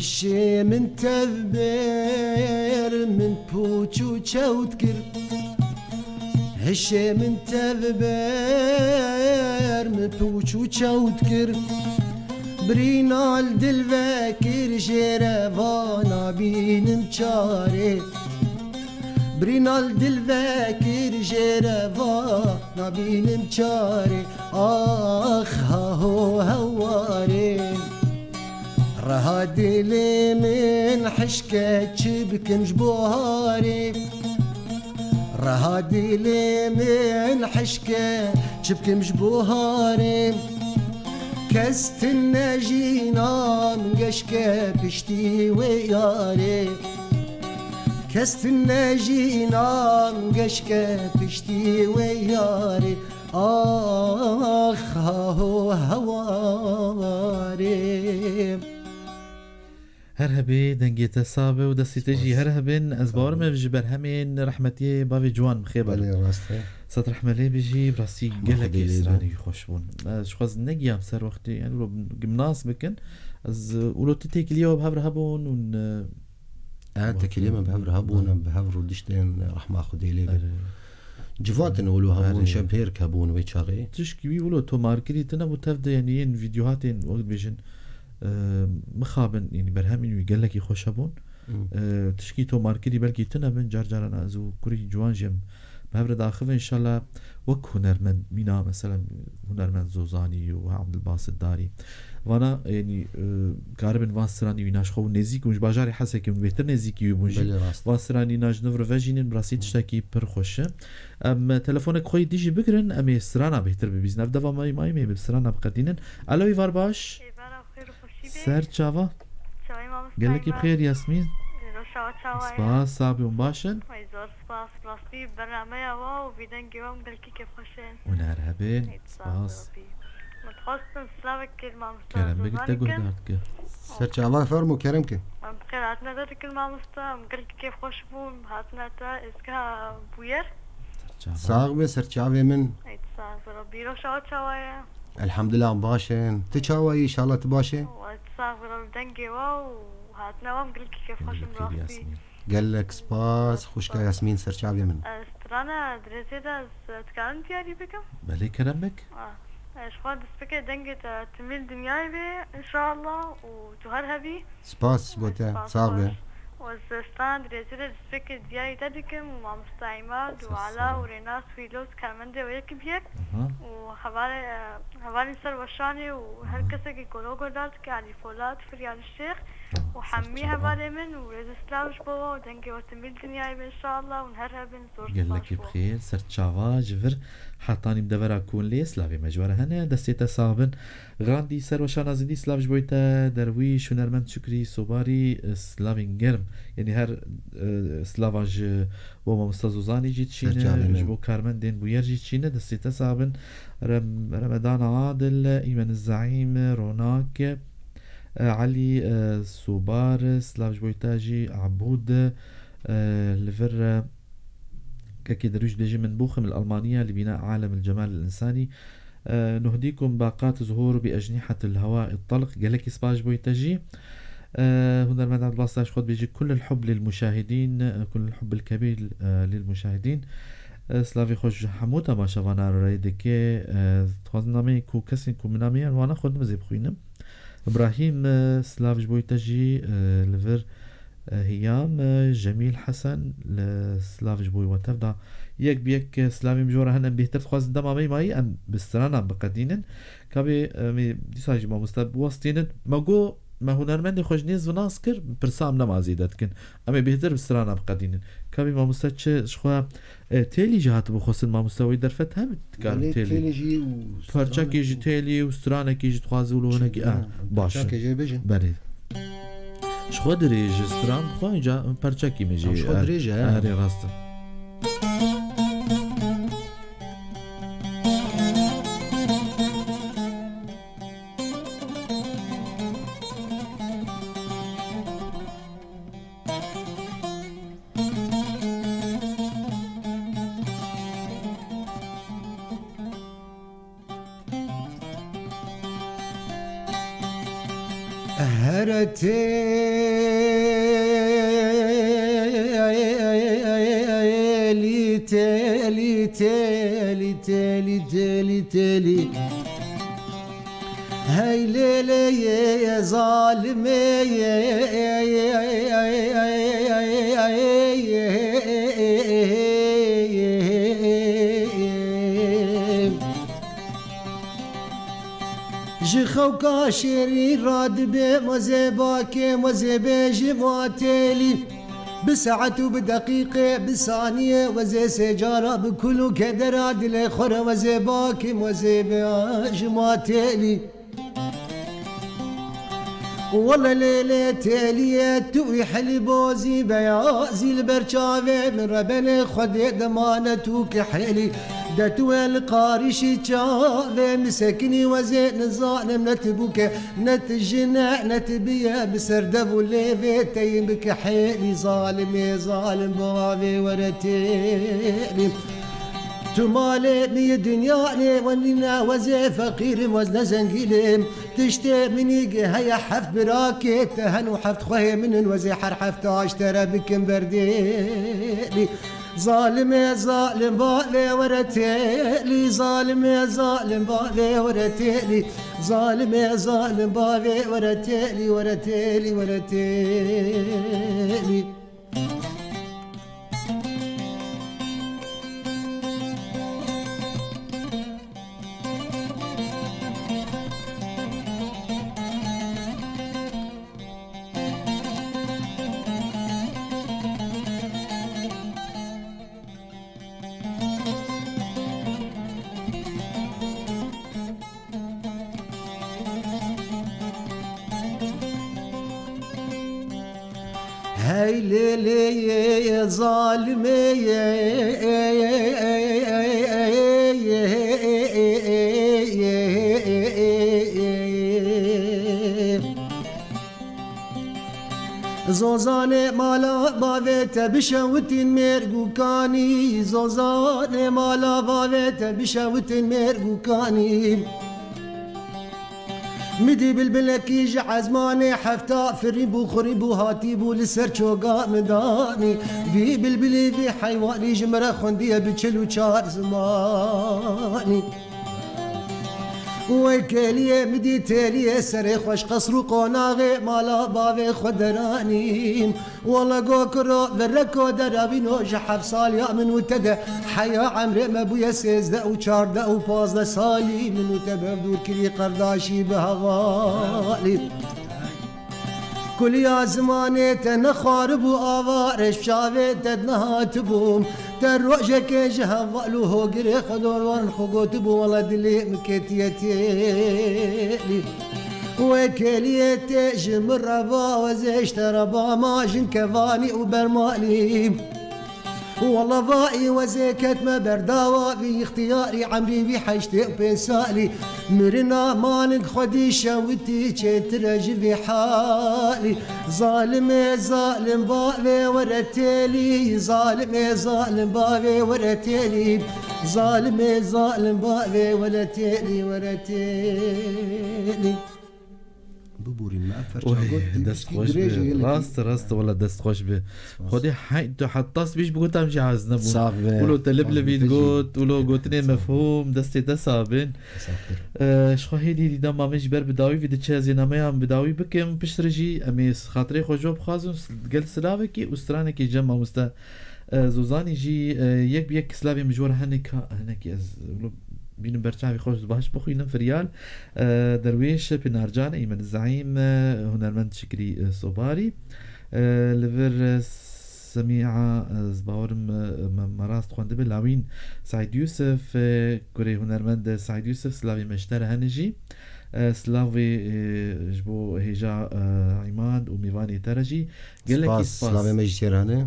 Hişê min tev ber min pûç û çewt kir. Hişê min tev ber min pûç û çewt kir. Birîna li dil vekir jê re va nabînim çarê. Birîna li dil vekir jê re va nabînim çarê. Ax ha ho hewarê. Reha dilê min hişke çi bikim ji bo harê. Reha dilê min hişke çi bikim ji bo harê. Kes tine jî nam geşke piştî wê yarê. Kes tine jî nam geşke piştî wê yarê. Ax ha ho hewarê. Her hebê dengê te sabe û destê te jî her hebin. Ez bawer me ji berhemên rehmetiyê bavê ciwan bi xêr berin. Belê, rast e. Sed rehme lê bijî, bi rastî gelekî stranê wî xweş bûn. Ez ji xwe negiyam ser wextê, yani wilo gimnas bikin. Ez, e, wilo tu têkiliya we bi hev re hebûn û, e, E, tekilî me bi hev re hebûn, em bi hev rûdiştên rehma Xwedê lê be. Erê. Civatin wilo hebûn, Erê. Şepêrk hebûn wê çaxê. Tişkî wî wilo tomarkirî tine bû tev de, yani yên vîdyohatên wek dibêjin, e, mixabin, yani berhemên wî gelekî xweş hebûn. Hmm. E, tişkî tomarkirî belkî tine bin, car caran ez û kurî ciwan jî em bi hev re daxivin, înşallah wek hunermend mîna, mesela hunermend Zozanî û Abdulbasit Darî. Vana, yani, e, karibin van stranî wî naş xwe û nêzîk û ji bajarê Hesekê hûn bêtir nêzîkî wî bûn jî. Belê rast. Van stranî naş niv re vejînin, bi rastî tiştekî pir xweş e. Em, e, telefonek xwe yî dijî bigirin, em ê strana bêhtir bibîzin. Ev deva mayî mayî mê bi strana biqedînin. Alo, îvar baş. Êvara xêr û xweşî be. Ser çava? Çavê mamosta Gelekî bi xêr, Yasmîn. Roşa we çawa ye? Spas, sabî hûn baş in? Ay, zor spas. Rastî bernameya we û vî dengê we em gelkî kêfxweş in. Hûn her hebin. Ey, spas. Spas. Rabî. Min dixwastin silavek kir mamosta Kerem bik te Zozanî kin. Guhdar dike. Ser çava fermo kerem ke. Em bi xêr hatine te dikin mamosta. Em gelkî kêfxweş bûn. Hatine te êzgeha Bûyer. Ser çava. Sax be, ser çavê min. Ey, sax be. Rabî roşa we çawa ye? Elhamdulillah, em baş in. Tu çawa yî? Înşallah tu baş e? Wa sax be, Rabî dengê we û hatine we em gelkî kêfxweş in rastî. Gelek spas, xwişka Yasmîn, ser çavê min. Ez strana dirêjê de ez dikarim diyarî bikim? Belê, kerem bik. Ah, ez ji xwe dest bike dengê te timîl dinyayê bê, înşallah, û tu her hebî. Spas ji bo te, sax be. Û ez strana dirêjê de dest bike diyarî te dikim û mamosta Îmad û Ala û Rênas Wîloz karmendê wê yekî biyek û hevalê, hevalên ser weşanê û her kesekî ku lo guhdar dike, Elî Folat, Firyal Şêx û hemî hevalê min û rêz û silav ji bo we û dengê we timîl dinyayê be înşallah û her hebin zor spas ji bo. Gelekî bi xêr, ser çava ji vir hetanî bi devera ku hûn lê silavê me ji we re hene, destê te sax bin. Grandî Serweşana Zindî, silav ji bo te, Derwîş, hunermend Şukrî Sobarî, e, silavên germ. Yanî her, e, silava ji bo mamosta Zozanî jî diçîne, ji bo karmendên bûyer jî diçîne, destê te sax bin. Rem-, Remedana Adil, Îmen Zeîm, Ronak, e, Elî, e, Sobar, silav ji bo te jî, Ebûd, e, li vir, e, Kekê Derwîş dibêje, min bûxim li Almanya li bîna Alem el Cemal el Însanî, e, nuhdîkum baqat zuhur bi ecnihet el hewa el talq. Gelekî spas ji bo te jî. E, hunermend Ebdullah Saş xwe dibêje, kul el hub lil muşahidîn, e, kul el hub el kebîr, e, lil muşahidîn. E, slavê xwe ji hemû temaşevanan re dike. E, dixwazim nameyê ku kesên ku min nameyê wana xwe nimizê bixwînim. Îbrahîm, e, silav ji bo te jî, e, li vir, e, Hiyam, e, Cemîl Hesen, li silav ji bo we tev da. Yek bi yek, e, silavên ji we re hene, em bêhtir dixwazin dema me mayî em bi stranan biqedînin. Kabê, e, em ê dîsa jî mamoste biwestînin. Me got, me hunermendê xwe ji nêz ve nas kir, pirsa em nema zêde dikin. Em ê bêhtir bi strana biqedînin. Ka vî mamoste çi ji xwe, e, têlî jî hatibû xwestin mamoste, wê derfet hebe dikarin Belê têlî. Têlî jî û Parçakê stranekî jî û têlî û stranekî jî dixwaze û li hinekî, Çi, ah, ha, baş e. Parçakê jê bêjin. Belê. Ji xwe dirêj e, stran bi xwe, înca parçakî me jî. Ji xwe, e, dirêj e, ha. Erê, rast e. Here têlî, têlî, têlî, têlî, têlî, têlî. Hey lê lê yê zalimê yê. Ji xewka şêrî radibê mozê bakê mozê bêjim wa têlî. Bi saet û bi deqîqê, bi saniyê wezê sê cara bi kul û kedera dilê xwe re wezê bakê mozê bêjim wa têlî. Wele lê lê têliyê tu wî helî bozî beyazî li ber çavê min rebenê Xwedê demane tu kihêlî. De tu wê li qarîşî çavê min sekinî wezê nizanim ne tu bûke, ne tu jine, ne tu biye bi ser dev û lêvê teyî bikihêlî zalimê zalim bavê were têlî. Tu malê min yê dinya nê wenîne wezê feqîrim wez ne zengîlim. Tiştê minî gi heye heft birakê te hen û heft xwehê min in wezê her hefta ji te re bikim berdêlî. Zalimê zalim bavê were têlî, zalimê zalim bavê were têlî, zalimê zalim bavê were têlî, were têlî, were têlî. Hey lê lê yê zalimê yê. Zozanê mala bavê te bişewitîn mêrg û kanî. Zozanê mala bavê te bişewitîn mêrg û kanî. Midî bilbilekî ji ezmanê hefta firî bû, xurî bû, hatî bû li ser çoga min danî. Vî bilbilî, vî heywanî ji min re xwendiye bi çil û çar zimanî. Wê kêliyê min dî têliyê serê xweş qesr û qonaxê mala bavê xwe deranî. Wele go kiro vireko derawîno ji heft saliya min û te de heya emrê me bûye sêzdeh û çardeh û pazdeh salî min û te bev dûr kirî qerdaşî bi hevalî. Kuliya zimanê te nexwaribû ava reş çavê te nehatibûm. Te rojekê ji heval û hogirê xwe dorwan xwe gotibû wele dilê min ketiye têlî. Wê kêliyê tê ji min re va wezê ji te re ba ma jin kevanî û bermalî. Wele va î wezê ketme berdawa vî îxtiyarî emrî vî heştê û pênc salî. Mirina manik xwedî şewitî çêtir e ji vî halî. Zalimê zalim bavê were têlî. Zalimê zalim bavê were têlî. Zalimê zalim bavê were têlî, were têlî. Biborîn me ev perça Oy, got, dest xweş bi. Rast, rast, wala dest xweş bi. Xwedê hey, tu heta spîş bigotam jî hez nebû. Sax be. Ulo te lib Sax be, libî te jî. Got, ulo gotinê Sax. Mefhûm, destê te sabin. Saxtir. Ee, ji xwe hêdî dîda mamê ji ber bi dawî vî diçe ez ê nameyan bi dawî bikim. Piştre jî em ê xatirê xwe jo bixwazin, s-, gel silavekî û stranekî cem mamoste, ee, Zozanî jî, ee, yek bi yek silavê min ji we re hinek ha-, hinekî ez, ulo Bînin ber çavê xwe baş bixwînin, Firyal, e, Derwêş Pinarcan, Eymen Zeîm, e, hunermend Şikrî, e, Sobarî, e, li vir, e, Semîa, e, ez bawerim, e, me, me rast xwendibe, Lawîn Seîd Yûsif, e, kurê hunermend Seîd Yûsif, silavê me ji te re hene jî. E, silavê, e, ji bo hêja, e, Îmad û mêvanê te re jî. Gelekî Spas, spas. Silavê me jî tê re hene.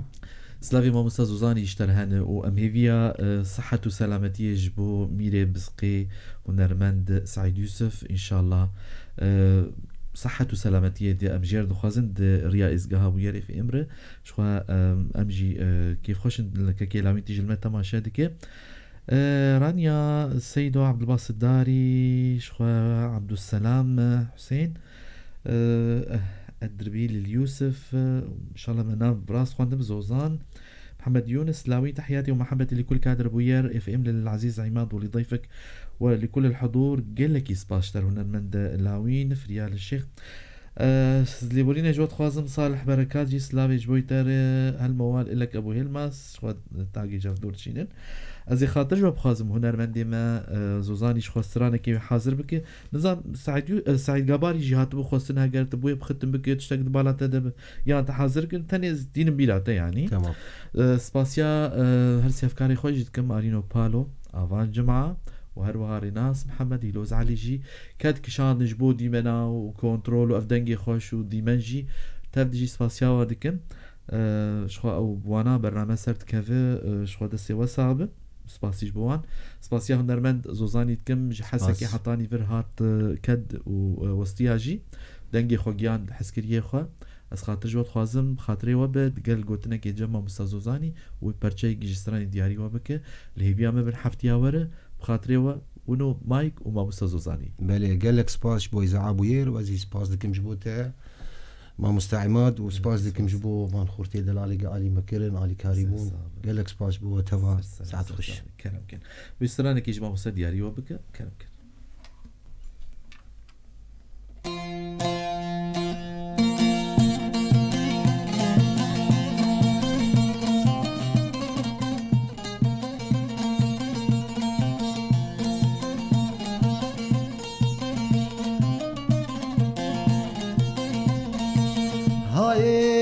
Silavê mamosta Zozanî ji te re hene û em hêviya, e, sihet û selametiyê ji bo mîrê bizqê hunermend Seîd Yûsif, înşallah, e, sihet û selametiyê di em jê re dixwazin di riya êzgeha bûyerê F M re. Ji xwe, e, em jî, e, kêfxweş in, li kekê Lawîn tî ji li me temaşe dike. E, Ranya Seydo, Abdulbasit Darî, ji xwe Abdulselam, e, Husên, e, Edribî Lil Yûsif, e, înşallah me nav rast xwendim, Zozan, Mihemed Yûnis, Lawî, tehiyatî û mehebetî li kul kadir bûyer, F M lil Ezîz Îmad û li dayfik we li kul el hudûr, gelekî spas ji te re hunermend Lawî, Nifriya li Şêx. Eh, lêborînê ji we dixwazim, Salih Berekat jî silavê ji bo te re, Helmewal Ilek Ebû Hêlmas, ji xwe tagê cevdor dişînin. Ez ê xatir ji we bixwazim, hunermendê me, eh, Zozanî ji xwe stranekê wê hazir bike. Nizam, Seîd Yu-, eh, Seîd Gabarî jî hatibû xwestin, heger tu bûyê bixetin bike, tiştek di bala te de be, yan te hazir kir, tenê ez dînim bîra te, yanî. Tamam. Eh, spasiya, eh, her sê hevkarê xwe jî dikim, Arîno Palo, Avan Cima û her wiha Rênas Mihemed, Hîloz Elî jî, Ked kişandin ji bo dîmena û kontrol û ev dengê xweş û dîmen jî tev dijî spasiya we dikim. Eee, ji xwe ew wana bername ser dikeve, eee, ji xwe destê we sax be. Spasî ji bo wan. Spasiya hunermend Zozanî dikim, ji Hesekê Spas. Hetanî vir hat, eee, ked û, eee, westiya jî. Dengê xwe giyan hezkiriyê xwe. Ez xatir ji we dixwazim, bi xatirê we be, digel gotinekê cem mamosta Zozanî û wê perçeyekî ji stranê diyarî we bike. Li hêviya me bin heftiya were, bi xatirê we, wino Mike û mamosta Zozanî. Belê, gelek spas ji bo Îza Abûyêr, ez jî spas dikim ji bo te, mamosta Îmad, û spas dikim ji bo van xurtê delalê ge alî me kirin, alîkarî bûn. Ser sağ bin. Gelek spas ji bo we teva, Ser sağ bin, saet ser xweş. Sağ bin. Kerem kin. Wî stranekî ji mamosta diyarî we bike, kerem kin. Hayê,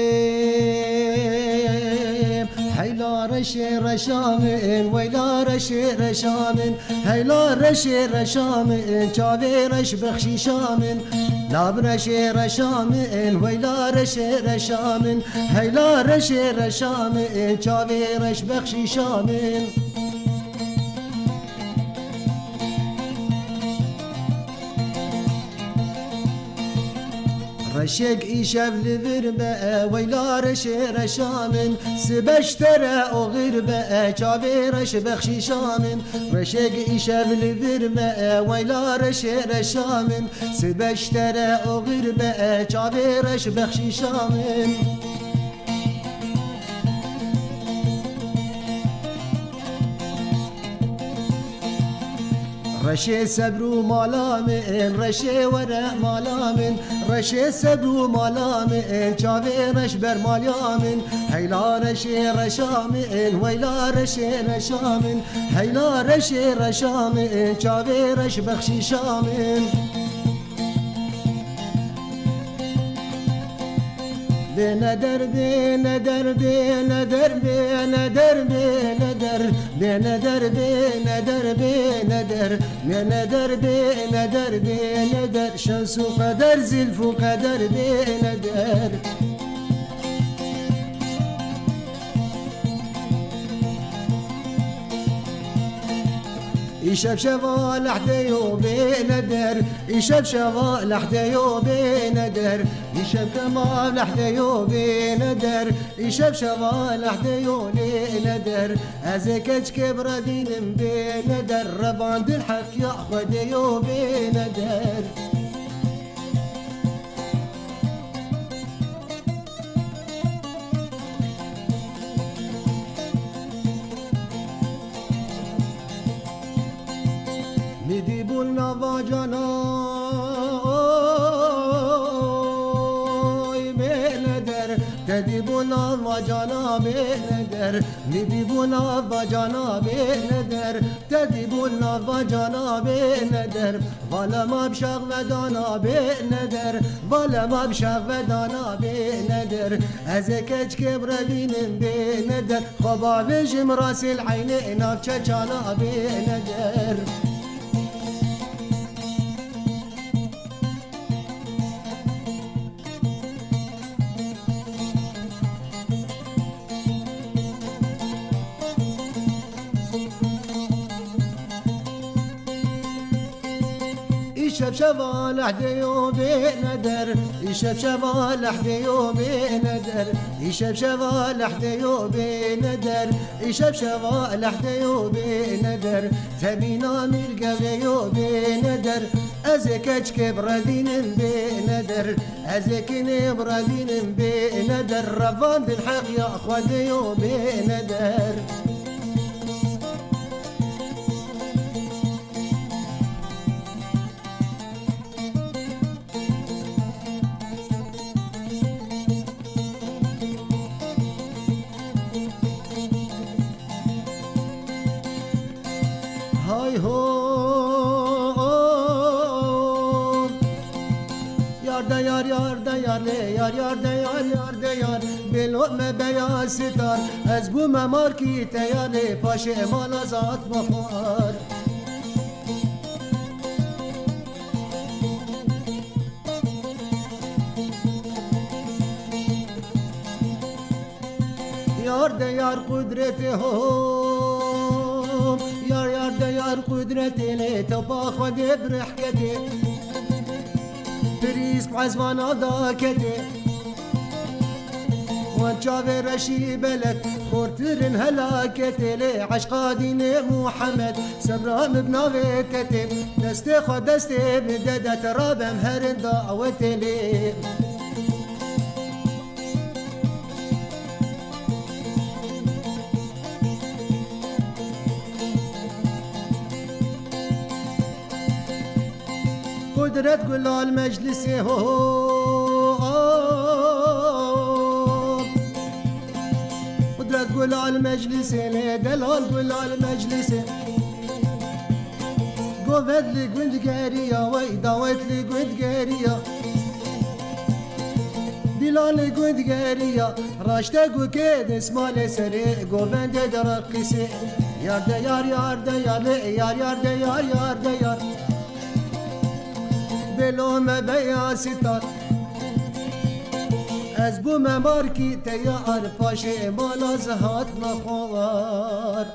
heyla reşê reşa min, weyla reşê reşa min. Heyla reşê reşa min, çavê reş bexşîşa min. Nav reşê reşa min, weyla reşê reşa min. Heyla reşê reşa min, çavê reş bexşîşa min. Reşek îşev li vir me, weyla reşê reşa min. Sibeş te re oxir be, çavê reş bexşîşa min. Reşek îşev li vir me, weyla reşê reşa min. Sibeş te re oxir be, çavê reş bexşîşa min. Reşê sebr û mala min, reşê were mala min, reşê sebr û mala min, çavê reş ber maliya min. Heyla reşê reşa min, weyla reşê reşa min. Heyla reşê reşa min, çavê reş bexşîşa min. Bê neder, bê neder, bê neder, bê neder, bê neder. Bê neder, bê neder, bê neder, bê neder, bê neder, bê neder. Şans û qeder, zilf û qeder, bê neder. Îşev şeva lehdê yo bê neder, îşev şeva lehdê yo bê neder, îşev kema lehdê yo bê neder, îşev şeva lehdê yo lê neder. Ez ê keçkê bi revînim bê neder, revandin heqiya Xwedê yo bê neder. Midî bûn nava cana, oy bê neder. Tedî bûn nava cana bê neder. Midî bûn nava cana bê neder. Tedî bûn nava cana bêne der, vala ma bi şax vedana bêne der, vala ma bi şax vedana bêne der. Ez ê keçkê bi revînim bêne der, xwe bavêjim rasêl eynê navçe çala bêne der. Îşev şeva lehdê yo bêne der, îşev şeva lehdê yo bêne der, îşev şeva lehdê yo bêne der, îşev şeva lehdê yo bêne der. Temîna mîrgevê yo bêne der, ez ê keçkê bi revînim bêne der, ez ê kinê bi revînim bêne der, revandin heq ya Xwedê yo bêne der. Hay ho. Yar de yar, yar de yar lê, yar, yar de yar, yar de yar. Bêlo me beya sitar, ez bûme markî te ya lê, paşê mala zat me xwar. Yar de yar qudretê ho, yar yar de yar qudretê lê, topa Xwedê bi rehketê. Pirîs bi ezvana daketê. Wan çavê reşî belek, xortirin helaketê lê, eşqa dînê Muhammed, sebra min bi navê te tê. Destê xwe destê min de, de te rabem herin dawetê lê. Qudret gulal meclisê ho. Qudret gulal meclisê lê, delal gulal meclisê. Govend li gund geriya, wey dawet li gund geriya. Dîlan li gund geriya, raşte gukê desmalê serê, govendê de reqîsê. Yar de yar, yar de yar lê, yar yar de yar, yar de yar. Bêlo me beya sitar. Ez bûme markî te yar, paşê mala zihat me xwar.